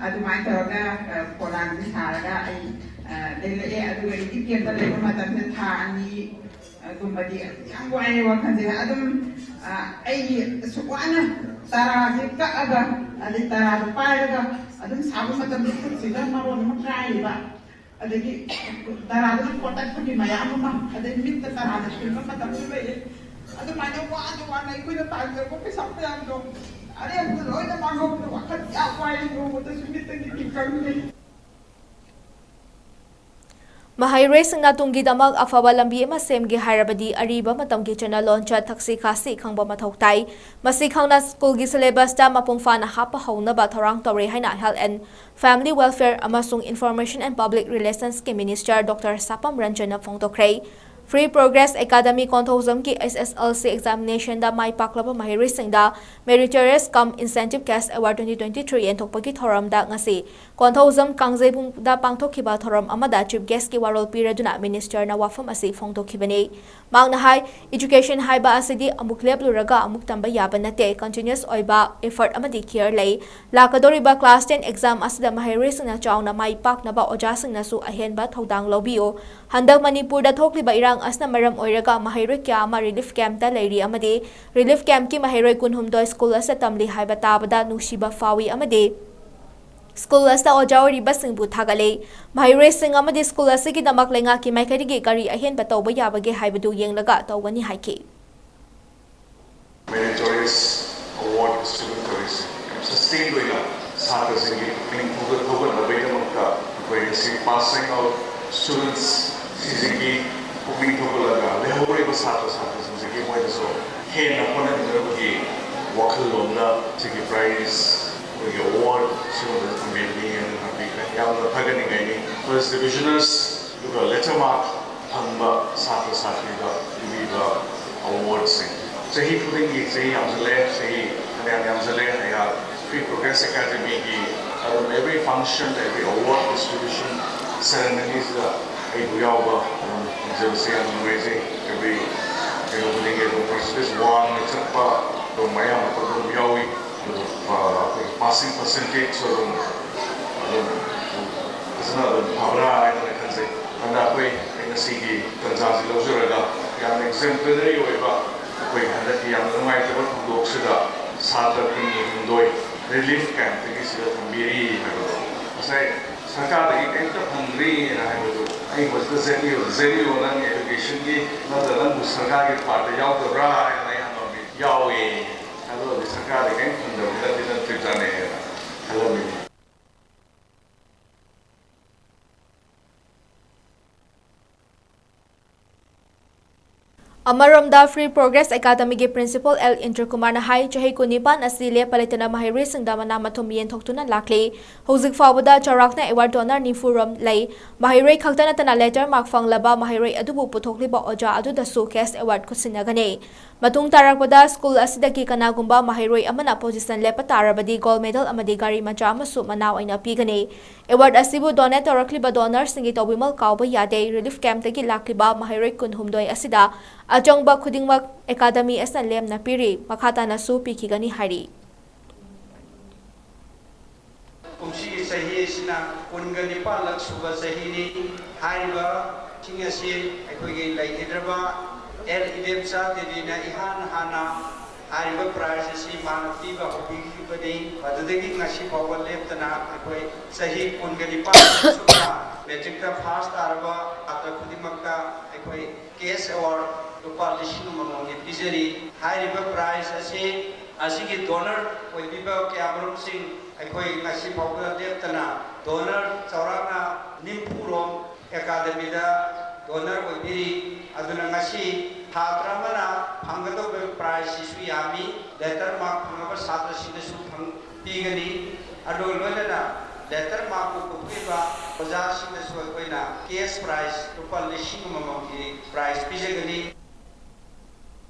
ꯑꯗꯨꯃꯥꯏꯅ ꯇꯧꯔꯒ, ꯑ, ꯄꯣꯂꯥꯡꯁꯦ ꯁꯥꯔꯒ ꯑꯩ, ꯑ, ꯂꯩꯔꯛꯑꯦ꯫ ꯑꯗꯨꯒ relief campꯇ ꯂꯩꯕ ꯃꯇꯝꯗ ꯊꯥ ꯑꯅꯤ, ꯑ, ꯒꯨꯝꯕꯗꯤ ꯌꯥꯝ ꯋꯥꯏꯑꯦ ꯋꯥꯈꯜꯁꯦ꯫ ꯑꯗꯨꯝ, ꯑ, ꯑꯩꯒꯤ ꯑꯁꯨꯛ ꯋꯥꯅ ꯇꯔꯥꯁꯦ ꯀꯛꯑꯒ, ꯑꯗꯩ ꯇꯔꯥꯗꯣ ꯄꯥꯏꯔꯒ ꯑꯗꯨꯝ ꯁꯥꯕ ꯃꯇꯝꯗ ꯈꯨꯠꯁꯤꯗ ꯃꯔꯣꯟ ꯑꯃ ꯀꯥꯏꯔꯤꯕ꯫ ꯑꯗꯒꯤ ꯇꯔꯥꯗꯨꯅ ꯀꯣꯠꯇꯠꯄꯒꯤ ꯃꯌꯥꯝ ꯑꯃ, ꯑꯗꯩ ꯃꯤꯠꯇ ꯇꯔꯥꯗ ꯁꯤꯟꯕ ꯃꯇꯝꯁꯨ ꯂꯩꯌꯦ꯫ ꯑꯗꯨꯃꯥꯏꯅ ꯋꯥꯅ ꯋꯥꯅ ꯑꯩꯈꯣꯏꯅ ꯇꯥꯟꯖꯕ ꯄꯩꯁꯥ ꯃꯌꯥꯝꯗꯣ ꯑꯔꯦꯝꯕꯗ ꯂꯣꯏꯅ ꯃꯥꯡꯍꯧꯕꯗ ꯋꯥꯈꯜ ꯌꯥꯝ ꯋꯥꯏ꯫ ꯅꯣꯡꯃꯇꯁꯨ ꯃꯤꯠꯇꯒꯤ ꯄꯤ ꯀꯪꯗꯦ꯫ ꯃꯍꯩꯔꯣꯏꯁꯤꯡꯅ ꯇꯨꯡꯒꯤꯗꯃꯛ ꯑꯐꯕ ꯂꯝꯕꯤ ꯑꯃ ꯁꯦꯝꯒꯦ ꯍꯥꯏꯔꯕꯗꯤ ꯑꯔꯤꯕ ꯃꯇꯝꯒꯤ ꯆꯠꯅ ꯂꯣꯟꯆꯠ, ꯊꯛꯁꯤ ꯈꯥꯁꯤ ꯈꯪꯕ ꯃꯊꯧ ꯇꯥꯏ꯫ ꯃꯁꯤ ꯈꯪꯅ ꯁ꯭ꯀꯨꯜꯒꯤ ꯁꯤꯂꯦꯕꯁꯇ ꯃꯄꯨꯡ ꯐꯥꯅ ꯍꯥꯞꯄ ꯍꯧꯅꯕ ꯊꯧꯔꯥꯡ ꯇꯧꯔꯦ ꯍꯥꯏꯅ Health and Family Welfare ꯑꯃꯁꯨꯡ Information and Public Relations ꯀꯤ Minister Doctor ꯁꯥꯄꯝ ꯔꯟꯖꯟꯅ ꯐꯣꯡꯗꯣꯛꯈ꯭ꯔꯦ꯫ Free Progress Academy ꯀꯣꯟꯊꯧꯖꯝꯒꯤ S S L C examination ꯗ ꯃꯥꯏ ꯄꯥꯛꯂꯕ ꯃꯍꯩꯔꯣꯏꯁꯤꯡꯗ Meritorious cum Incentive Cash Award twenty twenty-three ꯌꯦꯟꯊꯣꯛꯄꯒꯤ ꯊꯧꯔꯝꯗ ꯉꯁꯤ ꯀꯣꯟꯊꯧꯖꯝ ꯀꯥꯡꯖꯩꯕꯨꯡꯗ ꯄꯥꯡꯊꯣꯛꯈꯤꯕ ꯊꯧꯔꯝ ꯑꯃꯗ Chief Guest ꯀꯤ ꯋꯥꯔꯣꯜ ꯄꯤꯔꯗꯨꯅ Minister ꯅ ꯋꯥꯐꯝ ꯑꯁꯤ ꯐꯣꯡꯗꯣꯛꯈꯤꯕꯅꯤ꯫ ꯃꯍꯥꯛꯅ ꯍꯥꯏ, Education ꯍꯥꯏꯕ ꯑꯁꯤꯗꯤ ꯑꯃꯨꯛ ꯂꯦꯞꯂꯨꯔꯒ ꯑꯃꯨꯛ ꯇꯝꯕ ꯌꯥꯕ ꯅꯠꯇꯦ, continuous ꯑꯣꯏꯕ effort ꯑꯃꯗꯤ care ꯂꯩ꯫ ꯂꯥꯛꯀꯗꯧꯔꯤꯕ class ten exam ꯑꯁꯤꯗ ꯃꯍꯩꯔꯣꯏꯁꯤꯡꯅ ꯆꯥꯎꯅ ꯃꯥꯏ ꯄꯥꯛꯅꯕ ꯑꯣꯖꯥꯁꯤꯡꯅꯁꯨ ꯑꯍꯦꯟꯕ ꯊꯧꯗꯥꯡ ꯂꯧꯕꯤꯌꯨ꯫ ꯍꯟꯗꯛ ꯃꯅꯤꯄꯨꯔꯗ ꯊꯣꯛꯂꯤꯕ ꯏꯔꯥꯡ ꯑꯁꯤꯅ ꯃꯔꯝ ꯑꯣꯏꯔꯒ ꯃꯍꯩꯔꯣꯏ ꯀꯌꯥ ꯑꯃ relief camp ꯇ ꯂꯩꯔꯤ ꯑꯃꯗꯤ relief camp ꯀꯤ ꯃꯍꯩꯔꯣꯏ ꯀꯨꯟꯍꯨꯝꯗꯣꯏ ꯁ꯭ꯀꯨꯜ ꯑꯁꯤꯗ ꯇꯝꯂꯤ ꯍꯥꯏꯕ ꯇꯥꯕꯗ ꯅꯨꯡꯁꯤꯕ ꯐꯥꯎꯏ ꯑꯃꯗꯤ ꯁ꯭ꯀꯨꯜ ꯑꯁꯤꯗ ꯑꯣꯖꯥ ꯑꯣꯏꯔꯤꯕꯁꯤꯡꯕꯨ ꯊꯥꯒꯠꯂꯤ꯫ ꯃꯍꯩꯔꯣꯏꯁꯤꯡ ꯑꯃꯗꯤ ꯁ꯭ꯀꯨꯜ ꯑꯁꯤꯒꯤꯗꯃꯛ ꯂꯩꯉꯥꯛꯀꯤ ꯃꯥꯏꯀꯩꯗꯒꯤ ꯀꯔꯤ ꯑꯍꯦꯟꯕ ꯇꯧꯕ ꯌꯥꯕꯒꯦ ꯍꯥꯏꯕꯗꯨ ꯌꯦꯡꯂꯒ ꯇꯧꯒꯅꯤ ꯍꯥꯏꯈꯤ꯫ Meritorious Award student ꯇꯧꯔꯤꯁꯦ ꯌꯥꯝ sustain ꯑꯣꯏꯅ ꯁꯥꯇ꯭ꯔꯁꯤꯡꯒꯤ ꯄꯨꯛꯅꯤꯡ ꯊꯧꯒꯠ-, ꯊꯧꯒꯠꯅꯕꯒꯤꯗꯃꯛꯇ ꯑꯩꯈꯣꯏ ꯉꯁꯤ passing out students ꯁꯤꯁꯤꯒꯤ ꯄꯨꯛꯅꯤꯡ ꯊꯧꯒꯠꯂꯒ ꯂꯩꯍꯧꯔꯤꯕ ꯁꯥꯇ꯭ꯔ ꯁꯥꯇ꯭ꯔꯤꯁꯤꯡꯁꯤꯒꯤ ꯃꯣꯏꯗꯁꯨ ꯍꯦꯟꯅ ꯍꯣꯠꯅꯅꯕꯒꯤ ꯋꯥꯈꯜꯂꯣꯟꯗ ꯁꯤꯒꯤ prize, ꯑꯩꯈꯣꯏꯒꯤ award ꯁꯤꯒꯨꯝꯕꯁꯦ ꯊꯝꯕꯤꯕꯅꯤ ꯍꯥꯏꯅ ꯊꯝꯕꯤꯈ꯭ꯔꯦ꯫ ꯌꯥꯝꯅ ꯊꯥꯒꯠꯅꯤꯡꯉꯥꯏꯅꯤ꯫ First divisioners ꯑꯗꯨꯒ letter mark ꯐꯪꯕ ꯁꯥꯇ꯭ꯔ ꯁꯥꯇ꯭ꯔꯤꯗ ꯄꯤꯕꯤꯕ award ꯁꯤꯡ꯫ ꯆꯍꯤ ꯈꯨꯗꯤꯡꯒꯤ ꯆꯍꯤ ꯌꯥꯝꯁꯤꯜꯂꯦ, ꯆꯍꯤ ꯐꯅꯌꯥꯝ ꯌꯥꯝꯁꯤꯜꯂꯦ, ꯑꯩꯍꯥꯛ Free Progress Academy ꯒꯤ ꯑꯗꯨꯝ every function, every award distribution ceremony ꯁꯤꯗ ꯑꯩꯕꯨ ꯌꯥꯎꯕ ꯑꯗꯨꯝ ꯐꯪꯖꯕꯁꯦ ꯌꯥꯝ ꯅꯨꯡꯉꯥꯏꯖꯩ꯫ Every ꯀꯩꯅꯣ ꯈꯨꯗꯤꯡꯒꯤ ꯑꯗꯨꯝ percentage ꯋꯥꯡꯅ ꯆꯠꯄ ꯑꯗꯨꯝ ꯑꯌꯥꯝꯕ ꯑꯗꯨꯝ ꯌꯥꯎꯏ꯫ ꯑꯗꯨꯒ, ꯑ, ꯑꯩꯈꯣꯏꯒꯤ passing percentage ꯁꯨ ꯑꯗꯨꯝ, ꯑꯗꯨꯝ ꯐꯖꯅ ꯑꯗꯨꯝ ꯐꯕ꯭ꯔꯥ ꯍꯥꯏꯗꯅ ꯈꯟꯖꯩ꯫ ꯑꯗꯨꯅ ꯑꯩꯈꯣꯏ ꯉꯁꯤꯒꯤ ꯇꯥꯟꯖꯥꯁꯤ ꯂꯧꯖꯔꯒ ꯌꯥꯝꯅ exemplary ꯑꯣꯏꯕ ꯑꯩꯈꯣꯏ ꯍꯟꯗꯛꯀꯤ ꯌꯥꯝꯅ ꯅꯨꯡꯉꯥꯏꯇꯕ ꯊꯧꯗꯣꯛꯁꯤꯗ ꯁꯥꯇ꯭ꯔ ꯀꯨꯟꯒ ꯍꯨꯝꯗꯣꯏ relief camp ꯇꯒꯤ ꯁꯤꯗ ꯊꯝꯕꯤꯔꯤ ꯍꯥꯏꯕꯗꯣ꯫ ꯉꯁꯥꯏ ꯁꯔꯀꯥꯔꯗꯒꯤ ꯀꯔꯤꯝꯇ ꯐꯪꯗ꯭ꯔꯤꯅ ꯍꯥꯏꯕꯗꯨ ꯑꯩ ꯍꯧꯖꯤꯛꯇ ꯖꯦꯠ ꯏ ꯑꯣ, ꯖꯦꯠ ꯏ ꯑꯣ ꯅꯪ education ꯒꯤ ꯅꯠꯇ꯭ꯔ ꯅꯪꯕꯨ ꯁꯔꯀꯥꯔꯒꯤ part ꯇ ꯌꯥꯎꯗꯕ꯭ꯔꯥ ꯍꯥꯏꯅ ꯑꯩ ꯍꯪꯉꯝꯃꯤ꯫ ꯌꯥꯎꯋꯦ꯫ ꯑꯗꯨ ꯑꯣꯏꯔꯗꯤ ꯁꯔꯀꯥꯔꯗꯒꯤ ꯀꯔꯤꯝ ꯐꯪꯗꯕꯅꯤꯅ ꯑꯗꯨꯗꯤ ꯅꯪ ꯆꯞ ꯆꯥꯅꯩ ꯍꯥꯏꯅ ꯈꯜꯂꯝꯃꯤꯅꯤ꯫ ꯑꯃꯔꯣꯝꯗ, Free Progress Academyꯒꯤ Principal ꯑꯦꯜ ꯏꯟꯗ꯭ꯔꯀꯨꯃꯥꯔꯅ ꯍꯥꯏ, ꯆꯍꯤ ꯀꯨꯟꯅꯤꯄꯥꯟ ꯑꯁꯤ ꯂꯦꯞꯄ ꯂꯩꯇꯅ ꯃꯍꯩꯔꯣꯏꯁꯤꯡꯗ ꯃꯅꯥ ꯃꯊꯨꯝ ꯌꯦꯟꯊꯣꯛꯇꯨꯅ ꯂꯥꯛꯂꯤ꯫ ꯍꯧꯖꯤꯛ ꯐꯥꯎꯕꯗ ꯆꯥꯎꯔꯥꯛꯅ award donor ꯅꯤꯐꯨ ꯔꯣꯝ ꯂꯩ꯫ ꯃꯍꯩꯔꯣꯏ ꯈꯛꯇ ꯅꯠꯇꯅ letter mark ꯐꯪꯂꯕ ꯃꯍꯩꯔꯣꯏ ꯑꯗꯨꯕꯨ ꯄꯨꯊꯣꯛꯂꯤꯕ ꯑꯣꯖꯥ ꯑꯗꯨꯗꯁꯨ cash award ꯈꯨꯠꯁꯤꯟꯅꯒꯅꯤ꯫ ꯃꯇꯨꯡ ꯇꯥꯔꯛꯄꯗ school ꯑꯁꯤꯗꯒꯤ ꯀꯅꯥꯒꯨꯝꯕ ꯃꯍꯩꯔꯣꯏ ꯑꯃꯅ position ꯂꯦꯞꯄ ꯇꯥꯔꯕꯗꯤ gold medal ꯑꯃꯗꯤ ꯒꯥꯔꯤ ꯃꯆꯥ ꯑꯃꯁꯨ ꯃꯅꯥ ꯑꯣꯏꯅ ꯄꯤꯒꯅꯤ꯫ Award ꯑꯁꯤꯕꯨ donate ꯇꯧꯔꯛꯂꯤꯕ donorꯁꯤꯡꯒꯤ ꯇꯧꯕꯤꯃꯜ ꯀꯥꯎꯕ ꯌꯥꯗꯦ꯫ Relief campꯇꯒꯤ ꯂꯥꯛꯂꯤꯕ ꯃꯍꯩꯔꯣꯏ ꯀꯨꯟꯍꯨꯝꯗꯣꯏ ꯑꯁꯤꯗ ꯑꯆꯪꯕ ꯈꯨꯗꯤꯡꯃꯛ academy ꯑꯁꯤꯅ ꯂꯦꯝꯅ ꯄꯤꯔꯤ, ꯃꯈꯥ ꯇꯥꯅꯁꯨ ꯄꯤꯈꯤꯒꯅꯤ ꯍꯥꯏꯔꯤ꯫ ꯀꯨꯝꯁꯤꯒꯤ ꯆꯍꯤ ꯑꯁꯤꯅ ꯀꯨꯟꯒ ꯅꯤꯄꯥꯟꯂꯛ ꯁꯨꯕ ꯆꯍꯤꯅꯤ꯫ ꯍꯥꯏꯔꯤꯕꯁꯤꯡ ꯑꯁꯤ ꯑꯩꯈꯣꯏꯒꯤ ꯂꯩꯈꯤꯗ꯭ꯔꯕ ꯑꯦꯜ ꯏꯕꯦꯝꯆꯥ ꯗꯦꯕꯤꯅ ꯏꯍꯥꯟ ꯍꯥꯟꯅ ꯍꯥꯏꯔꯤꯕ prize ꯑꯁꯤ ꯃꯥꯅ ꯄꯤꯕ ꯍꯧꯕꯤꯈꯤꯕꯅꯤ꯫ ꯃꯗꯨꯗꯒꯤ ꯉꯁꯤ ꯐꯥꯎꯕ ꯂꯦꯞꯇꯅ ꯑꯩꯈꯣꯏ ꯆꯍꯤ ꯀꯨꯟꯒ ꯅꯤꯄꯥꯟ ꯁꯨꯕ matricꯇ first ꯇꯥꯔꯕ ꯁꯥꯇ꯭ꯔ ꯈꯨꯗꯤꯡꯃꯛꯇ ꯑꯩꯈꯣꯏ cash award ꯂꯨꯄꯥ ꯂꯤꯁꯤꯡ ꯑꯃꯃꯝꯒꯤ ꯄꯤꯖꯔꯤ꯫ ꯍꯥꯏꯔꯤꯕ prize ꯑꯁꯤ ꯑꯁꯤꯒꯤ donor ꯑꯣꯏꯕꯤꯕ ꯀꯌꯥꯃꯔꯨꯝꯁꯤꯡ ꯑꯩꯈꯣꯏ ꯉꯁꯤ ꯐꯥꯎꯕꯗ ꯂꯦꯞꯇꯅ donor ꯆꯥꯎꯔꯥꯛꯅ ꯅꯤꯐꯨ ꯔꯣꯝ academyꯗ donor ꯑꯣꯏꯕꯤꯔꯤ꯫ ꯑꯗꯨꯅ ꯉꯁꯤ ꯁꯥꯇ꯭ꯔ ꯑꯃꯅ ꯐꯪꯒꯗꯧꯕ prizeꯁꯤꯁꯨ ꯌꯥꯝꯃꯤ꯫ Letter mark ꯐꯪꯂꯕ ꯁꯥꯇ꯭ꯔꯁꯤꯡꯗꯁꯨ ꯐꯪ-, ꯄꯤꯒꯅꯤ꯫ ꯑꯗꯨꯒ ꯂꯣꯏꯅꯅ letter markꯄꯨ ꯄꯨꯊꯣꯛꯏꯕ ꯑꯣꯖꯥꯁꯤꯡꯗꯁꯨ ꯑꯩꯈꯣꯏꯅ cash prize ꯂꯨꯄꯥ ꯂꯤꯁꯤꯡ ꯑꯃꯃꯝꯒꯤ prize ꯄꯤꯖꯒꯅꯤ꯫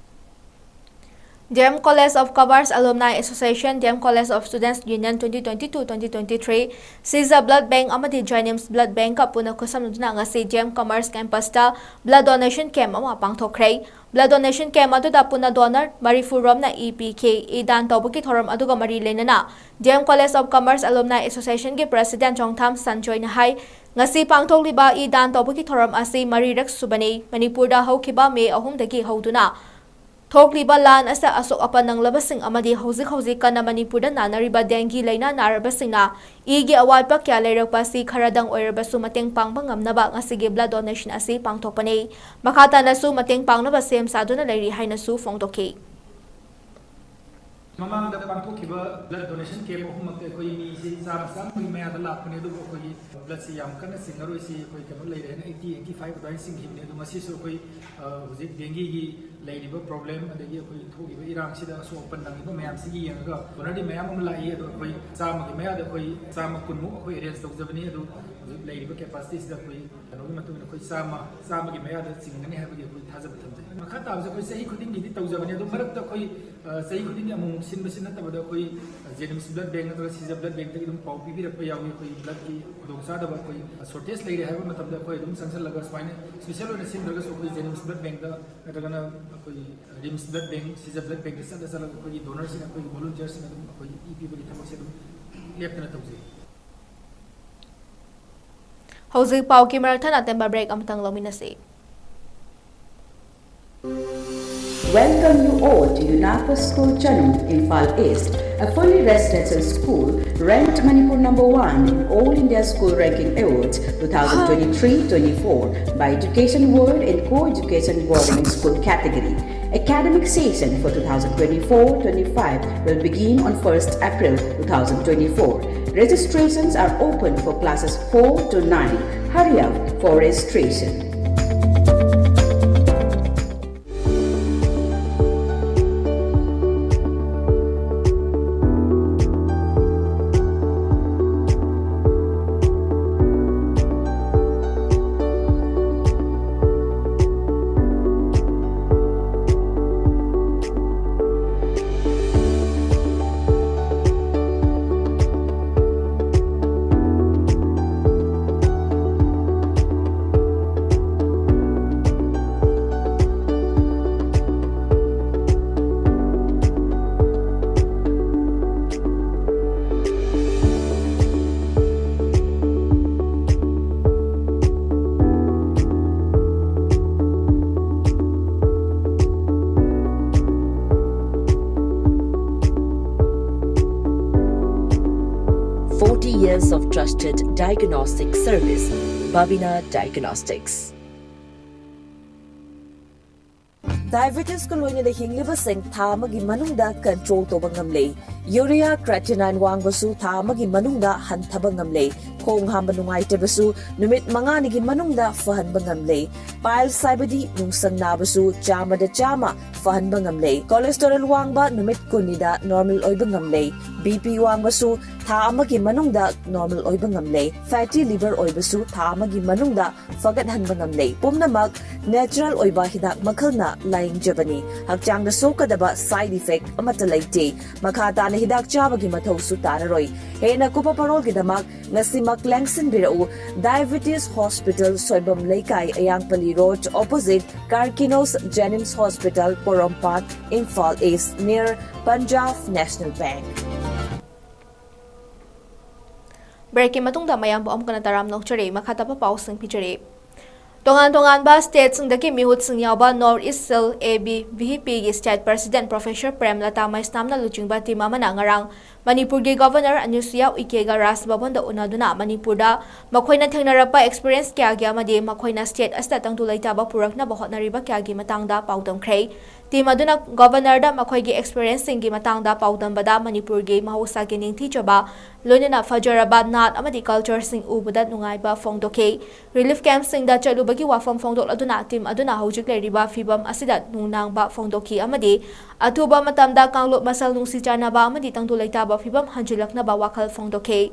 D M College of Commerce Alumni Association, D M College of Students Union twenty twenty-two twenty twenty-three, Seiza Blood Bank ꯑꯃꯗꯤ Jainism Blood Bankꯀ ꯄꯨꯟꯅ ꯈꯨꯠꯁꯝꯅꯗꯨꯅ ꯉꯁꯤ D M Commerce campusꯇ blood donation camp ꯑꯃ ꯄꯥꯡꯊꯣꯛꯈ꯭ꯔꯦ꯫ Blood donation camp ꯑꯗꯨꯗ ꯄꯨꯟꯅ donor ꯃꯔꯤꯐꯨ ꯔꯣꯝꯅ E ꯄꯤꯈꯤ꯫ E ꯗꯥꯟ ꯇꯧꯕꯒꯤ ꯊꯧꯔꯝ ꯑꯗꯨꯒ ꯃꯔꯤ ꯂꯩꯅꯅ D M College of Commerce Alumni Associationꯒꯤ President ꯆꯣꯡꯊꯥꯝ ꯁꯟꯖꯣꯏꯅ ꯍꯥꯏ, ꯉꯁꯤ ꯄꯥꯡꯊꯣꯛꯂꯤꯕ ꯏ ꯗꯥꯟ ꯇꯧꯕꯒꯤ ꯊꯧꯔꯝ ꯑꯁꯤ ꯃꯔꯤꯔꯛ ꯁꯨꯕꯅꯤ꯫ ꯃꯅꯤꯄꯨꯔꯗ ꯍꯧꯈꯤꯕ May ꯑꯍꯨꯝꯗꯒꯤ ꯍꯧꯗꯨꯅ ꯊꯣꯛꯂꯤꯕ ꯂꯥꯟ ꯑꯁꯤꯗ ꯑꯁꯣꯛ ꯑꯄꯟ ꯅꯪꯂꯕꯁꯤꯡ ꯑꯃꯗꯤ ꯍꯧꯖꯤꯛ ꯍꯧꯖꯤꯛ ꯀꯟꯅ ꯃꯅꯤꯄꯨꯔꯗ ꯅꯥꯅꯔꯤꯕ dengue ꯂꯥꯏꯅꯥ ꯅꯥꯔꯕꯁꯤꯡꯅ ꯏꯒꯤ ꯑꯋꯥꯠꯄ ꯀꯌꯥ ꯂꯩꯔꯛꯄ ꯑꯁꯤ ꯈꯔꯗꯪ ꯑꯣꯏꯔꯕꯁꯨ ꯃꯇꯦꯡ ꯄꯥꯡꯕ ꯉꯝꯅꯕ ꯉꯁꯤꯒꯤ blood donation ꯑꯁꯤ ꯄꯥꯡꯊꯣꯛꯄꯅꯤ꯫ ꯃꯈꯥ ꯇꯥꯅꯁꯨ ꯃꯇꯦꯡ ꯄꯥꯡꯅꯕ ꯁꯦꯝ ꯁꯥꯗꯨꯅ ꯂꯩꯔꯤ ꯍꯥꯏꯅꯁꯨ ꯐꯣꯡꯗꯣꯛꯈꯤ꯫ ꯃꯃꯥꯡꯗ ꯄꯥꯡꯊꯣꯛꯈꯤꯕ blood donation camp ꯑꯍꯨꯝꯃꯛꯇ ꯑꯩꯈꯣꯏ ꯃꯤꯁꯤ ꯆꯥꯝꯃ ꯆꯥꯝꯃꯒꯤ ꯃꯌꯥꯗ ꯂꯥꯛꯄꯅꯦ, ꯑꯗꯨꯕꯨ ꯑꯩꯈꯣꯏꯒꯤ blood ꯁꯤ ꯌꯥꯝ ꯀꯟꯅ ꯆꯤꯡꯉꯔꯣꯏꯁꯤ, ꯑꯩꯈꯣꯏ ꯀꯩꯅꯣ ꯂꯩꯔꯦ ꯍꯥꯏꯅ eighty, eighty five ꯑꯗꯨꯃꯥꯏꯅ ꯆꯤꯡꯈꯤꯕꯅꯦ꯫ ꯑꯗꯣ ꯉꯁꯤꯁꯨ ꯑꯩꯈꯣꯏ, ꯑ, ꯍꯧꯖꯤꯛ dengueꯒꯤ ꯂꯩꯔꯤꯕ problem, ꯑꯗꯒꯤ ꯑꯩꯈꯣꯏ ꯊꯣꯛꯏꯕ ꯏꯔꯥꯡꯁꯤꯗ ꯑꯁꯣꯛ ꯑꯄꯟ ꯅꯪꯉꯤꯕ ꯃꯌꯥꯝꯁꯤꯒꯤ ꯌꯦꯡꯉꯒ donorꯗꯤ ꯃꯌꯥꯝ ꯑꯃ ꯂꯥꯛꯏ꯫ ꯑꯗꯣ ꯑꯩꯈꯣꯏ ꯆꯥꯝꯃꯒꯤ ꯃꯌꯥꯗ ꯑꯩꯈꯣꯏ ꯆꯥꯝꯃ ꯀꯨꯟꯃꯨꯛ ꯑꯩꯈꯣꯏ arrange ꯇꯧꯖꯕꯅꯤ꯫ ꯑꯗꯨ ꯍꯧꯖꯤꯛ ꯂꯩꯔꯤꯕ capacityꯁꯤꯗ ꯑꯩꯈꯣꯏ ꯀꯩꯅꯣꯒꯤ ꯃꯇꯨꯡ ꯏꯟꯅ ꯑꯩꯈꯣꯏ ꯆꯥꯝꯃ, ꯆꯥꯝꯃꯒꯤ ꯃꯌꯥꯗ ꯆꯤꯡꯒꯅꯤ ꯍꯥꯏꯕꯒꯤ ꯑꯩꯈꯣꯏ ꯊꯥꯖꯕ ꯊꯝꯖꯩ꯫ ꯃꯈꯥ ꯇꯥꯕꯁꯦ ꯑꯩꯈꯣꯏ ꯆꯍꯤ ꯈꯨꯗꯤꯡꯒꯤꯗꯤ ꯇꯧꯖꯕꯅꯤ, ꯑꯗꯣ ꯃꯔꯛꯇ ꯑꯩꯈꯣꯏ, ꯑ, ꯆꯍꯤ ꯈꯨꯗꯤꯡꯒꯤ ꯑꯃꯨꯛꯃꯨꯛ ꯁꯤꯟꯕꯁꯤ ꯅꯠꯇꯕꯗ ꯑꯩꯈꯣꯏ, ꯑ, JNIMS blood bank ꯅꯠꯇ꯭ꯔꯒ ꯁꯤꯖ blood bankꯇꯒꯤ ꯑꯗꯨꯝ ꯄꯥꯎ ꯄꯤꯕꯤꯔꯛꯄ ꯌꯥꯎꯏ꯫ ꯑꯩꯈꯣꯏ bloodꯀꯤ ꯈꯨꯗꯣꯡꯆꯥꯗꯕ, ꯑꯩꯈꯣꯏ, ꯑ, shortage ꯂꯩꯔꯦ ꯍꯥꯏꯕ ꯃꯇꯝꯗ ꯑꯩꯈꯣꯏ ꯑꯗꯨꯝ ꯆꯪꯁꯤꯜꯂꯒ ꯁꯨꯃꯥꯏꯅ special ꯑꯣꯏꯅ ꯁꯤꯟꯗ꯭ꯔꯒꯁꯨ ꯑꯩꯈꯣꯏ JNIMS blood bankꯇ ꯅꯠꯇ꯭ꯔꯒꯅ ꯑꯩꯈꯣꯏ RIMS blood bank, ꯁꯤꯖ blood bankꯇ ꯆꯠꯂ ꯆꯠꯂꯒ ꯑꯩꯈꯣꯏꯒꯤ donorꯁꯤꯡ, ꯑꯩꯈꯣꯏꯒꯤ volunteerꯁꯤꯡ ꯑꯗꯨꯝ ꯑꯩꯈꯣꯏ ꯏ ꯄꯤꯕꯒꯤ ꯊꯕꯛꯁꯦ ꯑꯗꯨꯝ ꯂꯦꯞꯇꯅ ꯇꯧꯖꯩ꯫ ꯍꯧꯖꯤꯛ ꯄꯥꯎꯒꯤ ꯃꯔꯛ ꯊꯠꯅ ꯑꯇꯦꯟꯕ break ꯑꯃꯇꯪ ꯂꯧꯃꯤꯟꯅꯁꯤ꯫ Welcome you all to UNAFA School Chanur, Imphal East, a fully residential school ranked Manipur number one in All India School Ranking Awards two thousand twenty-three twenty-four by Education World and Co-Education World in School category. Academic session for two thousand twenty-four twenty-five will begin on first April two thousand twenty-four. Registrations are open for classes four to nine. Hurry up for registration. Forty years of trusted diagnostic service, Babina Diagnostics. Diabetesꯀ ꯂꯣꯏꯅꯅ ꯍꯤꯡꯂꯤꯕꯁꯤꯡ ꯊꯥ ꯑꯃꯒꯤ ꯃꯅꯨꯡꯗ control ꯇꯧꯕ ꯉꯝꯂꯦ꯫ Urea, creatinine ꯋꯥꯡꯕꯁꯨ ꯊꯥ ꯑꯃꯒꯤ ꯃꯅꯨꯡꯗ ꯍꯟꯊꯕ ꯉꯝꯂꯦ꯫ ꯈꯣꯡ ꯍꯥꯝꯕ ꯅꯨꯡꯉꯥꯏꯇꯕꯁꯨ ꯅꯨꯃꯤꯠ ꯃꯉꯥꯅꯤꯒꯤ ꯃꯅꯨꯡꯗ ꯐꯍꯟꯕ ꯉꯝꯂꯦ꯫ Piles ꯍꯥꯏꯕꯗꯤ ꯅꯨꯡꯁꯪ ꯅꯥꯕꯁꯨ ꯆꯥꯝꯃꯗ ꯆꯥꯝꯃ ꯐꯍꯟꯕ ꯉꯝꯂꯦ꯫ Cholesterol ꯋꯥꯡꯕ ꯅꯨꯃꯤꯠ ꯀꯨꯟꯅꯤꯗ normal ꯑꯣꯏꯕ ꯉꯝꯂꯦ꯫ BP ꯋꯥꯡꯕꯁꯨ ꯊꯥ ꯑꯃꯒꯤ ꯃꯅꯨꯡꯗ normal ꯑꯣꯏꯕ ꯉꯝꯂꯦ꯫ Fatty liver ꯑꯣꯏꯕꯁꯨ ꯊꯥ ꯑꯃꯒꯤ ꯃꯅꯨꯡꯗ ꯐꯒꯠꯍꯟꯕ ꯉꯝꯂꯦ꯫ ꯄꯨꯝꯅꯃꯛ natural ꯑꯣꯏꯕ ꯍꯤꯗꯥꯛ ꯃꯈꯜꯅ ꯂꯥꯌꯦꯡꯖꯕꯅꯤ꯫ ꯍꯛꯆꯥꯡꯗ ꯁꯣꯛꯀꯗꯕ side effect ꯑꯃꯠꯇ ꯂꯩꯇꯦ꯫ ꯃꯈꯥ ꯇꯥꯅ ꯍꯤꯗꯥꯛ ꯆꯥꯕꯒꯤ ꯃꯊꯧꯁꯨ ꯇꯥꯔꯔꯣꯏ꯫ ꯍꯦꯟꯅ ꯀꯨꯞꯄ ꯄꯥꯔꯣꯜꯒꯤꯗꯃꯛ ꯉꯁꯤꯃꯛ ꯂꯦꯡꯁꯤꯟꯕꯤꯔꯛꯎ꯫ Diabetes Hospital, ꯁꯣꯏꯕꯝ ꯂꯩꯀꯥꯏ, ꯑꯌꯥꯡꯄꯜꯂꯤ Road, opposite Karkinos Jenims Hospital, ꯄꯣꯔꯣꯝꯄꯥꯠ, Imphal East, near Punjab National Bank꯫ Breakꯀꯤ ꯃꯇꯨꯡꯗ ꯃꯌꯥꯝꯕꯨ ꯑꯃꯨꯛ ꯍꯟꯅ ꯇꯔꯥꯝꯅ ꯑꯣꯛꯆꯔꯤ꯫ ꯃꯈꯥ ꯇꯥꯕ ꯄꯥꯎꯁꯤꯡ ꯄꯤꯖꯔꯤ꯫ ꯇꯣꯉꯥꯟ ꯇꯣꯉꯥꯟꯕ stateꯁꯤꯡꯗꯒꯤ ꯃꯤꯍꯨꯠꯁꯤꯡ ꯌꯥꯎꯕ North East Cell, A B V P ꯒꯤ state president Professor ꯄ꯭ꯔꯦꯝꯂꯇꯥ ꯃꯩꯁꯅꯥꯝꯅ ꯂꯨꯆꯤꯡꯕ team ꯑꯃꯅ ꯉꯔꯥꯡ ꯃꯅꯤꯄꯨꯔꯒꯤ Governor ꯑꯅꯨꯁꯨꯏꯌꯥ ꯎꯏꯀꯦꯒ ꯔꯥꯖ ꯚꯕꯟꯗ ꯎꯅꯗꯨꯅ ꯃꯅꯤꯄꯨꯔꯗ ꯃꯈꯣꯏꯅ ꯊꯦꯡꯅꯔꯛꯄ experience ꯀꯌꯥꯒꯤ ꯑꯃꯗꯤ ꯃꯈꯣꯏꯅ state ꯑꯁꯤꯗ ꯇꯪꯗꯨ ꯂꯩꯇꯥꯕ ꯄꯨꯔꯛꯅꯕ ꯍꯣꯠꯅꯔꯤꯕ ꯀꯌꯥꯒꯤ ꯃꯇꯥꯡꯗ ꯄꯥꯎꯗꯝꯈ꯭ꯔꯦ꯫ Team ꯑꯗꯨꯅ Governorꯗ ꯃꯈꯣꯏꯒꯤ experienceꯁꯤꯡꯒꯤ ꯃꯇꯥꯡꯗ ꯄꯥꯎꯗꯝꯕꯗ ꯃꯅꯤꯄꯨꯔꯒꯤ ꯃꯍꯧꯁꯥꯒꯤ ꯅꯤꯡꯊꯤꯖꯕ, ꯂꯣꯏꯅꯅ ꯐꯖꯔꯕ ꯅꯥꯠ ꯑꯃꯗꯤ cultureꯁꯤꯡ ꯎꯕꯗ ꯅꯨꯡꯉꯥꯏꯕ ꯐꯣꯡꯗꯣꯛꯈꯤ꯫ Relief campꯁꯤꯡꯗ ꯆꯠꯂꯨꯕꯒꯤ ꯋꯥꯐꯝ ꯐꯣꯡꯗꯣꯛꯂꯗꯨꯅ team ꯑꯗꯨꯅ ꯍꯧꯖꯤꯛ ꯂꯩꯔꯤꯕ ꯐꯤꯚꯝ ꯑꯁꯤꯗ ꯅꯨꯡꯅꯥꯡꯕ ꯐꯣꯡꯗꯣꯛꯈꯤ ꯑꯃꯗꯤ ꯑꯊꯨꯕ ꯃꯇꯝꯗ ꯀꯥꯡꯂꯨꯞ ꯃꯁꯦꯜ ꯅꯨꯡꯁꯤ ꯆꯥꯟꯅꯕ ꯑꯃꯗꯤ ꯇꯪꯗꯨ ꯂꯩꯇꯥꯕ ꯐꯤꯚꯝ ꯍꯟꯖꯤꯜꯂꯛꯅꯕ ꯋꯥꯈꯜ ꯐꯣꯡꯗꯣꯛꯈꯤ꯫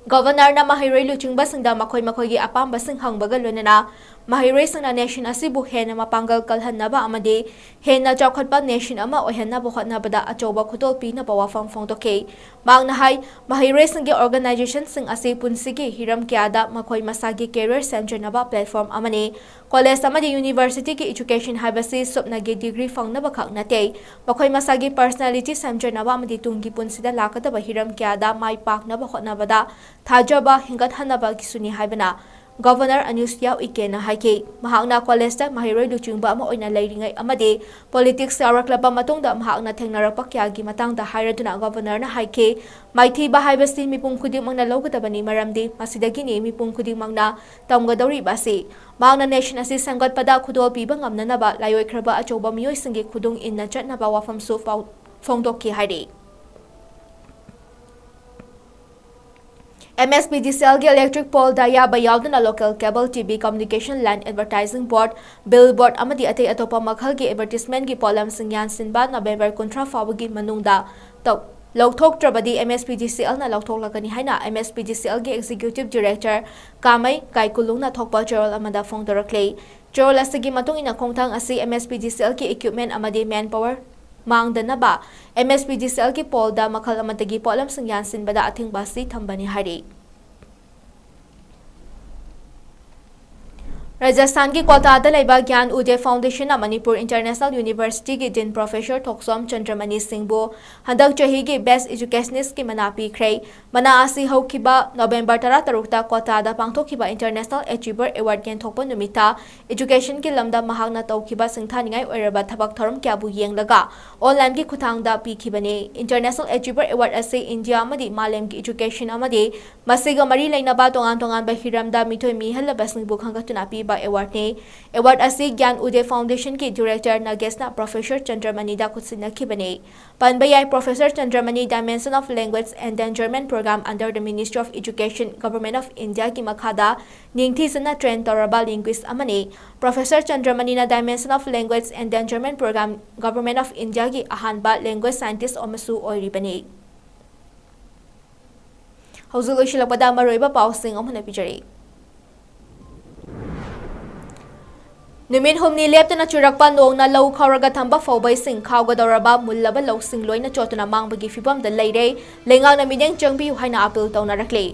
Governorꯅ ꯃꯍꯩꯔꯣꯏ ꯂꯨꯆꯤꯡꯕꯁꯤꯡꯗ ꯃꯈꯣꯏ ꯃꯈꯣꯏꯒꯤ ꯑꯄꯥꯝꯕꯁꯤꯡ ꯍꯪꯕꯒ ꯂꯣꯏꯅꯅ ꯃꯍꯩꯔꯣꯏꯁꯤꯡꯅ nation ꯑꯁꯤꯕꯨ ꯍꯦꯟꯅ ꯃꯄꯥꯡꯒꯜ ꯀꯜꯍꯟꯅꯕ ꯑꯃꯗꯤ ꯍꯦꯟꯅ ꯆꯥꯎꯈꯠꯄ nation ꯑꯃ ꯑꯣꯏꯍꯟꯅꯕ ꯍꯣꯠꯅꯕꯗ ꯑꯆꯧꯕ ꯈꯨꯗꯣꯜ ꯄꯤꯅꯕ ꯋꯥꯐꯝ ꯐꯣꯡꯗꯣꯛꯈꯤ꯫ ꯃꯍꯥꯛꯅ ꯍꯥꯏ, ꯃꯍꯩꯔꯣꯏꯁꯤꯡꯒꯤ organizationꯁꯤꯡ ꯑꯁꯤ ꯄꯨꯟꯁꯤꯒꯤ ꯍꯤꯔꯝ ꯀꯌꯥꯗ ꯃꯈꯣꯏ ꯃꯁꯥꯒꯤ career ꯁꯦꯝꯖꯅꯕ platform ꯑꯃꯅꯤ꯫ College ꯑꯃꯗꯤ universityꯒꯤ education ꯍꯥꯏꯕꯁꯤ ꯁꯨꯞꯅꯒꯤ degree ꯐꯪꯅꯕ ꯈꯛ ꯅꯠꯇꯦ, ꯃꯈꯣꯏ ꯃꯁꯥꯒꯤ personality ꯁꯦꯝꯖꯅꯕ ꯑꯃꯗꯤ ꯇꯨꯡꯒꯤ ꯄꯨꯟꯁꯤꯗ ꯂꯥꯛꯀꯗꯕ ꯍꯤꯔꯝ ꯀꯌꯥꯗ ꯃꯥꯏ ꯄꯥꯛꯅꯕ ꯍꯣꯠꯅꯕꯗ ꯊꯥꯖꯕ ꯍꯦꯟꯒꯠꯍꯟꯅꯕꯒꯤꯁꯨꯅꯤ ꯍꯥꯏꯕꯅ ꯒꯚꯔꯅꯔ ꯑꯅꯨꯁꯨꯏꯌꯥ ꯎꯏꯀꯦꯅ ꯍꯥꯏꯈꯤ꯫ ꯃꯍꯥꯛꯅ ꯀꯣꯂꯦꯖꯇ ꯃꯍꯩꯔꯣꯏ ꯂꯨꯆꯤꯡꯕ ꯑꯃ ꯑꯣꯏꯅ ꯂꯩꯔꯤꯉꯩ ꯑꯃꯗꯤ ꯄꯣꯂꯤꯇꯤꯛꯁ ꯌꯥꯎꯔꯛꯂꯕ ꯃꯇꯨꯡꯗ ꯃꯍꯥꯛꯅ ꯊꯦꯡꯅꯔꯛꯄ ꯀꯌꯥꯒꯤ ꯃꯇꯥꯡꯗ ꯍꯥꯏꯔꯗꯨꯅ ꯒꯚꯔꯅꯔꯅ ꯍꯥꯏꯈꯤ, ꯃꯥꯏꯊꯤꯕ ꯍꯥꯏꯕꯁꯤ ꯃꯤꯄꯨꯝ ꯈꯨꯗꯤꯡꯃꯛꯅ ꯂꯧꯒꯗꯕꯅꯤ, ꯃꯔꯝꯗꯤ ꯃꯁꯤꯗꯒꯤꯅꯤ ꯃꯤꯄꯨꯝ ꯈꯨꯗꯤꯡꯃꯛꯅ ꯇꯝꯒꯗꯧꯔꯤꯕ ꯑꯁꯤ꯫ ꯃꯍꯥꯛꯅ ꯅꯦꯁꯟ ꯑꯁꯤ ꯁꯦꯝꯒꯠꯄꯗ ꯈꯨꯗꯣꯜ ꯄꯤꯕ ꯉꯝꯅꯅꯕ ꯂꯥꯏꯑꯣꯏꯈ꯭ꯔꯕ ꯑꯆꯧꯕ ꯃꯤꯑꯣꯏꯁꯤꯡꯒꯤ ꯈꯨꯗꯨꯡ ꯏꯟꯅ ꯆꯠꯅꯕ ꯋꯥꯐꯝꯁꯨ ꯐꯥꯎ-, ꯐꯣꯡꯗꯣꯛꯈꯤ ꯍꯥꯏꯔꯤ꯫ ꯑꯦꯝ ꯑꯦꯁ ꯄꯤ ꯗꯤ ꯁꯤ ꯑꯦꯜꯒꯤ electric poleꯗ ꯑꯌꯥꯕ ꯌꯥꯎꯗꯅ local cable, T V, communication line, advertising board, billboard ꯑꯃꯗꯤ ꯑꯇꯩ ꯑꯇꯣꯞꯄ ꯃꯈꯜꯒꯤ advertisementꯀꯤ ꯄꯣꯠꯂꯝꯁꯤꯡ ꯌꯥꯟꯁꯤꯟꯕ ꯅꯕꯦꯝꯕꯔ ꯀꯨꯟꯊ꯭ꯔꯥ ꯐꯥꯎꯕꯒꯤ ꯃꯅꯨꯡꯗ ꯇꯧ-, ꯂꯧꯊꯣꯛꯇ꯭ꯔꯕꯗꯤ ꯑꯦꯝ ꯑꯦꯁ ꯄꯤ ꯗꯤ ꯁꯤ ꯑꯦꯜꯅ ꯂꯧꯊꯣꯛꯂꯒꯅꯤ ꯍꯥꯏꯅ ꯑꯦꯝ ꯑꯦꯁ ꯄꯤ ꯗꯤ ꯁꯤ ꯑꯦꯜꯒꯤ executive director ꯀꯥꯃꯩ ꯀꯥꯏꯀꯨꯂꯨꯡꯅ ꯊꯣꯛꯄ ꯆꯦꯔꯣꯜ ꯑꯃꯗ ꯐꯣꯡꯗꯣꯔꯛꯂꯤ꯫ ꯆꯦꯔꯣꯜ ꯑꯁꯤꯒꯤ ꯃꯇꯨꯡ ꯏꯟꯅ ꯈꯣꯡꯊꯥꯡ ꯑꯁꯤ ꯑꯦꯝ ꯑꯦꯁ ꯄꯤ ꯗꯤ ꯁꯤ ꯑꯦꯜꯒꯤ equipment ꯑꯃꯗꯤ manpower ꯃꯥꯡꯗꯅꯕ ꯑꯦꯝ ꯑꯦꯁ ꯄꯤ ꯗꯤ ꯁꯤ ꯑꯦꯜꯒꯤ poleꯗ ꯃꯈꯜ ꯑꯃꯠꯇꯒꯤ ꯄꯣꯠꯂꯝꯁꯤꯡ ꯌꯥꯟꯁꯤꯟꯕꯗ ꯑꯊꯤꯡꯕ ꯑꯁꯤ ꯊꯝꯕꯅꯤ ꯍꯥꯏꯔꯤ꯫ ꯔꯥꯖꯁꯊꯥꯟꯒꯤ ꯀꯣꯇꯥꯗ ꯂꯩꯕ ꯒ꯭ꯌꯥꯟ ꯎꯗꯦ ꯐꯥꯎꯟꯗꯦꯁꯟꯅ ꯃꯅꯤꯄꯨꯔ ꯏꯟꯇꯔꯅꯦꯁꯅꯦꯜ ꯌꯨꯅꯤꯚꯔꯁꯤꯇꯤꯒꯤ ꯗꯤꯟ ꯄ꯭ꯔꯣꯐꯦꯁꯔ ꯊꯣꯛꯆꯣꯝ ꯆꯟꯗ꯭ꯔꯃꯅꯤ ꯁꯤꯡꯕꯨ ꯍꯟꯗꯛ ꯆꯍꯤꯒꯤ best educationistꯀꯤ ꯃꯅꯥ ꯄꯤꯈ꯭ꯔꯦ꯫ ꯃꯅꯥ ꯑꯁꯤ ꯍꯧꯈꯤꯕ ꯅꯣꯕꯦꯝꯕꯔ ꯇꯔꯥꯇꯔꯨꯛꯇ ꯀꯣꯇꯥꯗ ꯄꯥꯡꯊꯣꯛꯈꯤꯕ International Achiever Award ꯌꯦꯟꯊꯣꯛꯄ ꯅꯨꯃꯤꯠꯇ educationꯒꯤ ꯂꯝꯗ ꯃꯍꯥꯛꯅ ꯇꯧꯈꯤꯕ ꯁꯤꯡꯊꯥꯅꯤꯡꯉꯥꯏ ꯑꯣꯏꯔꯕ ꯊꯕꯛ ꯊꯧꯔꯝ ꯀꯌꯥꯕꯨ ꯌꯦꯡꯂꯒ onlineꯒꯤ ꯈꯨꯠꯊꯥꯡꯗ ꯄꯤꯈꯤꯕꯅꯤ꯫ International Achiever Award ꯑꯁꯤ ꯏꯟꯗꯤꯌꯥ ꯑꯃꯗꯤ ꯃꯥꯂꯦꯝꯒꯤ education ꯑꯃꯗꯤ ꯃꯁꯤꯒ ꯃꯔꯤ ꯂꯩꯅꯕ ꯇꯣꯉꯥꯟ ꯇꯣꯉꯥꯟꯕ ꯍꯤꯔꯝꯗ ꯃꯤꯊꯣꯏ ꯃꯤꯍꯦꯜꯂꯕꯁꯤꯡꯕꯨ ꯈꯟꯒꯠꯇꯨꯅ ꯄꯤꯕ awardꯅꯤ꯫ Award ꯑꯁꯤ ꯒ꯭ꯌꯥꯟ ꯎꯗꯦ ꯐꯥꯎꯟꯗꯦꯁꯟꯒꯤ director ꯅꯥꯒꯦꯁꯅ ꯄ꯭ꯔꯣꯐꯦꯁꯔ ꯆꯟꯗ꯭ꯔꯃꯅꯤꯗ ꯈꯨꯠꯁꯤꯟꯅꯈꯤꯕꯅꯤ꯫ ꯄꯟꯕ ꯌꯥꯏ, professor ꯆꯟꯗ꯭ꯔꯃꯅꯤ Dimension of Language Endangerment Program under the Ministry of Education, Government of Indiaꯒꯤ ꯃꯈꯥꯗ ꯅꯤꯡꯊꯤꯖꯅ train ꯇꯧꯔꯕ linguist ꯑꯃꯅꯤ꯫ ꯄ꯭ꯔꯣꯐꯦꯁꯔ ꯆꯟꯗ꯭ꯔꯃꯅꯤꯅ Dimension of Language Endangerment Program, Government of Indiaꯒꯤ ꯑꯍꯥꯟꯕ language scientist ꯑꯃꯁꯨ ꯑꯣꯏꯔꯤꯕꯅꯤ꯫ ꯍꯧꯖꯤꯛ ꯂꯣꯏꯁꯤꯜꯂꯛꯄꯗ ꯃꯔꯨꯑꯣꯏꯕ ꯄꯥꯎꯁꯤꯡ ꯑꯃꯨꯛ ꯍꯟꯅ ꯄꯤꯖꯔꯤ꯫ ꯅꯨꯃꯤꯠ ꯍꯨꯝꯅꯤ ꯂꯦꯞꯇꯅ ꯆꯨꯔꯛꯄ ꯅꯣꯡꯅ ꯂꯧ ꯈꯥꯎꯔꯒ ꯊꯝꯕ ꯐꯧꯕꯩꯁꯤꯡ ꯈꯥꯎꯒꯗꯧꯔꯕ ꯃꯨꯜꯂꯕ ꯂꯧꯁꯤꯡ ꯂꯣꯏꯅ ꯆꯣꯠꯇꯨꯅ ꯃꯥꯡꯕꯒꯤ ꯐꯤꯚꯝꯗ ꯂꯩꯔꯦ꯫ ꯂꯩꯉꯥꯛꯅ ꯃꯤꯠꯌꯦꯡ ꯆꯪꯕꯤꯌꯨ ꯍꯥꯏꯅ appeal ꯇꯧꯅꯔꯛꯂꯤ꯫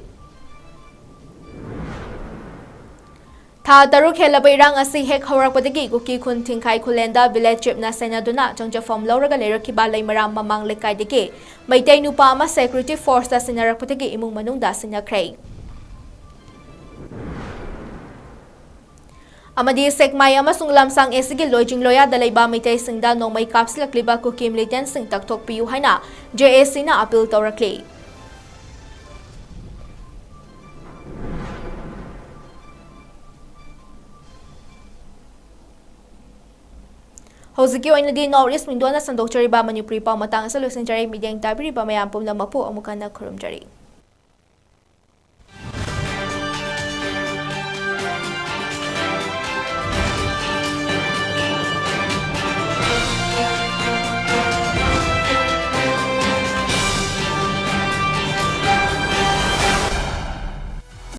ꯊꯥ ꯇꯔꯨꯛ ꯍꯦꯜꯂꯕ ꯏꯔꯥꯡ ꯑꯁꯤ ꯍꯦꯛ ꯍꯧꯔꯛꯄꯗꯒꯤ ꯀꯨꯀꯤ ꯈꯨꯟ ꯊꯤꯡꯈꯥꯏ ꯈꯨꯂꯦꯟꯗ village chiefꯅ ꯁꯦꯟꯅꯗꯨꯅ ꯆꯪꯖꯐꯝ ꯂꯧꯔꯒ ꯂꯩꯔꯛꯈꯤꯕ ꯂꯩꯃꯔꯥꯝ ꯃꯃꯥꯡ ꯂꯩꯀꯥꯏꯗꯒꯤ ꯃꯩꯇꯩ ꯅꯨꯄꯥ ꯑꯃ security forceꯇ ꯁꯤꯟꯅꯔꯛꯄꯗꯒꯤ ꯏꯃꯨꯡ ꯃꯅꯨꯡꯗ ꯁꯤꯟꯅꯈ꯭ꯔꯦ꯫ ꯑꯃꯗꯤ ꯁꯦꯛꯃꯥꯏ ꯑꯃꯁꯨꯡ ꯂꯝꯁꯥꯡ ꯑꯦꯁꯤꯒꯤ ꯂꯣꯏꯖꯤꯡ ꯂꯣꯌꯥꯗ ꯂꯩꯕ ꯃꯤꯇꯩꯁꯤꯡꯗ ꯅꯣꯡꯃꯩ ꯀꯥꯞꯁꯤꯜꯂꯛꯂꯤꯕ ꯀꯨꯀꯤ ꯃꯤꯂꯤꯇꯦꯟꯁꯤꯡ ꯇꯛꯊꯣꯛꯄꯤꯌꯨ ꯍꯥꯏꯅ ꯖꯦ ꯑꯦ ꯁꯤꯅ ꯑꯄꯤꯜ ꯇꯧꯔꯛꯂꯤ꯫ ꯍꯧꯖꯤꯛꯀꯤ ꯑꯣꯏꯅꯗꯤ North East Window ꯅ ꯁꯟꯗꯣꯛꯆꯔꯤꯕ ꯃꯅꯤꯄꯨꯔꯤ ꯄꯥꯎ ꯃꯇꯥꯡ ꯑꯁꯤ ꯂꯣꯏꯁꯤꯟꯖꯔꯦ꯫ ꯃꯤꯠꯌꯦꯡ ꯇꯥꯕꯤꯔꯤꯕ ꯃꯌꯥꯝ ꯄꯨꯝꯅꯃꯛꯄꯨ ꯑꯃꯨꯛ ꯍꯟꯅ ꯈꯨꯔꯨꯝꯖꯔꯤ꯫